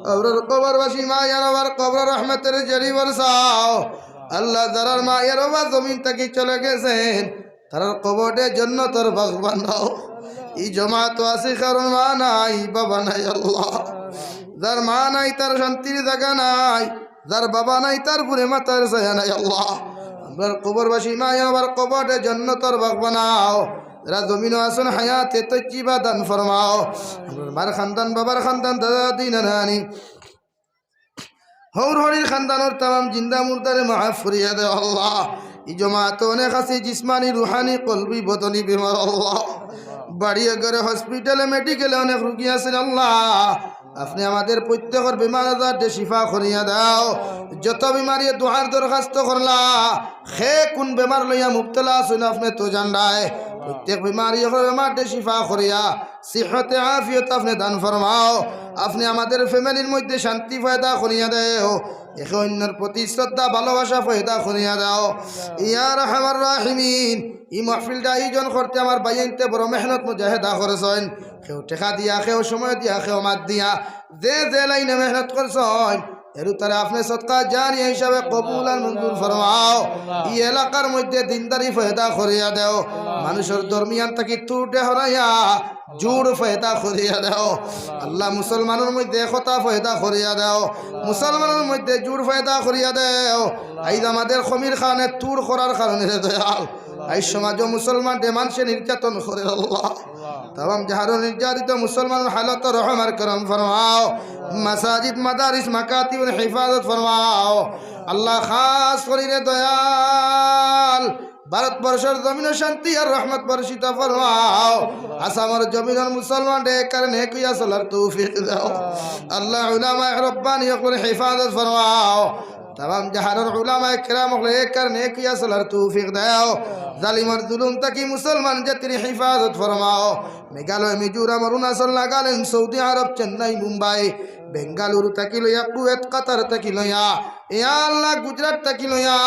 আমরার কবরবাসী মা আর বাবার কবরো রহমতর ঝড়ি বরসাও। আল্লাহ, যারার মা আর বাবা জমিন থাকি চলে গেছেন, তারার কবররে জন্নতর বাগ বানাও। ই জমাতো আছি কারো মা নাই, বাবা নাই আল্লাহ। যার মা নাই, তার শান্তির জাগা নাই। যার বাবা নাই, তার বুড়ে মাতার ছায়া নাই আল্লাহ। আমরার কবরবাসী মা আর বাবার কবররে জন্নতর বাগ বানাও। যারা জমিনো আছইন, হায়াতে তৈয়িবা দান ফরমাও। আমরার মার খানদান, বাবার খানদান, দাদা দাদি, নানা নানি, হউর হড়ির খানদানর তামাম জিন্দা মুর্দারে মাফ করিয়া দেও আল্লাহ। ই জমাতো অনেক আছে জিসমানি, রুহানি, কলবি, বদনি বেমার আল্লাহ। বাড়িয়ে ঘরে, হসপিটালে, মেডিকেলে অনেক রুগী আছইন আল্লাহ। আপনে আমাদের প্রত্যেকর বেমার আজাররে শিফা করিয়া দেও। যত বেমারিয়ে দোয়ার দরখাস্ত করলা, কে কুন বেমার লইয়া মুবতলা আছইন আপনে তো জানরায়। প্রত্যেক বেমারি অকলর বেমাররে শিফা করিয়া সিহতে আফিয়ত আপনে দান ফরমাও। আপনে আমাদের ফ্যামিলির মধ্যে শান্তি পয়দা করিয়া দেও, একে অইন্যর প্রতি শ্রদ্ধা ভালোবাসা পয়দা করিয়া দেও। ইয়া আরহামার রাহিমিন, ই মাহফিলটা আয়োজন করতে আমার ভাইয়াইন্তে বড় মেহনত মুজাহেদা করছইন। কেউ টেকা দিয়া, কেউ সময় দিয়া, কেউ মাত দিয়া, যে যে লাইনে মেহনত করছইন, এরু তারে আপনে সদকা জারিয়া হিসাবে কবুল আর মঞ্জুর ফরমাও। ই এলাকার মধ্যে দিনদারি পয়দা করিয়া দেও, মানুষর দরমিয়ান থাকি তুররে হরাইয়া জুড় পয়দা করিয়া দেও। আল্লাহ, মুসলমানর মধ্যে একতা পয়দা করিয়া দেও, মুসলমানর মধ্যে জুড় পয়দা করিয়া দেও। আইজ আমাদের কমির কারণে, তুর করার কারণে রে দয়াল, আইজ সমাজো মুসলমানরে মানষে নির্যাতন করের আল্লাহ। তামাম জাহারো নির্যাতিত মুসলমানর হালতো রহম আর করম ফরমাও। মাসাজিদ, মাদারিস, মাকাতিবর হেফাজত ফরমাও। আল্লাহ, খাস করি রে দয়াল, ভারতবর্ষর জমিনো শান্তি আর রহমত বর্ষিত ফরমাও। আসামর জমিনর মুসলমানরে একার নেক অইয়া চলার তৌফিক দেও। আল্লাহ, উলামায়ে রব্বানি অকলর হেফাজত ফরমাও। তামাম জাহানর উলামায়ে কেরাম অকলরে একার নেক অইয়া চলার তৌফিক দেও। জালিমর জুলুম থাকি মুসলমান জাতির হেফাজত ফরমাও। মেঘালয়, মিজোরাম, অরুণাচল, নাগাল্যান্ড, সৌদি আরব, চেন্নাই, মুম্বাই, বেঙ্গালুরু থাকি লইয়া, কুয়েত, কাতার থাকি লইয়া, ইয়া আল্লাহ, গুজরাট থাকি লইয়া,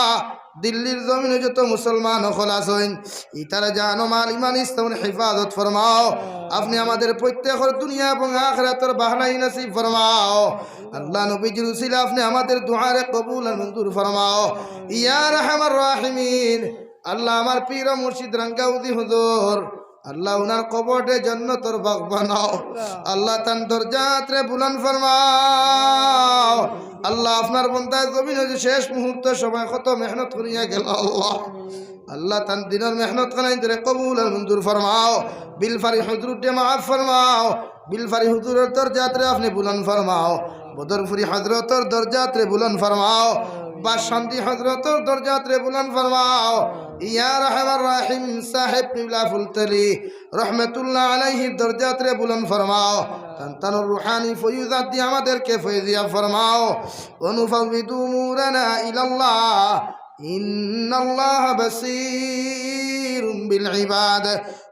দিল্লির জমিনো যত মুসলমান অকল আছইন, ইতার জান ও মাল, ইমান, ইসলামর হেফাজত ফরমাও। আপনে আমাদের প্রত্যেকর দুনিয়া এবং আখিরাতর ভালাই নসিব ফরমাও। আল্লাহ, নবীজির উসিলা আপনে আমাদের দোয়ারে কবুল আর মঞ্জুর ফরমাও। ইয়া আরহামার রাহিমিন, আল্লাহ, আমার পীর ও মুর্শিদ রাঙ্গাউজি হুজুর, আল্লাহ, উনার কবররে জান্নাতর বাগ বানাও। আল্লাহ, তান দরজাতরে বুলন্দ ফরমাও। আল্লাহ, আপনার বন্দায় জমিনো যে শেষ মুহূর্ত সময় কত মেহনত করিয়া গেল, আল্লাহ, আল্লাহ, তান দিনর মেহনত খানাইন্তরে কবুল আর মঞ্জুর ফরমাও। বিলফারি হুজুররে মাফ ফরমাও। বিলফারি হুজুরর দরজাতরে আপনে বুলন্দ ফরমাও। বদরপুরি হজরতর দরজাতরে বুলন্দ ফরমাও। বাসন্দি হজরতর দরজাতরে বুলন্দ ফরমাও। ইয়া আরহামার রাহিম, সাহেব কিবলা ফুলতলি রহমতুল্লাহ আলাইহির দরজাতরে বুলন্দ ফরমাও। তান তানর রুহানি ফয়ুজাত দিয়া আমাদেরকে ফয়জিয়াব ফরমাও। ونفوض أمورنا إلى الله إن الله بصير بالعباد.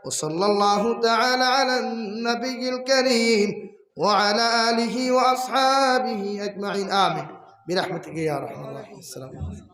وصلى الله تعالى على النبي الكريم وعلى آله وأصحابه أجمعين. آمين. برحمتك يا أرحم الراحمين. السلام عليكم.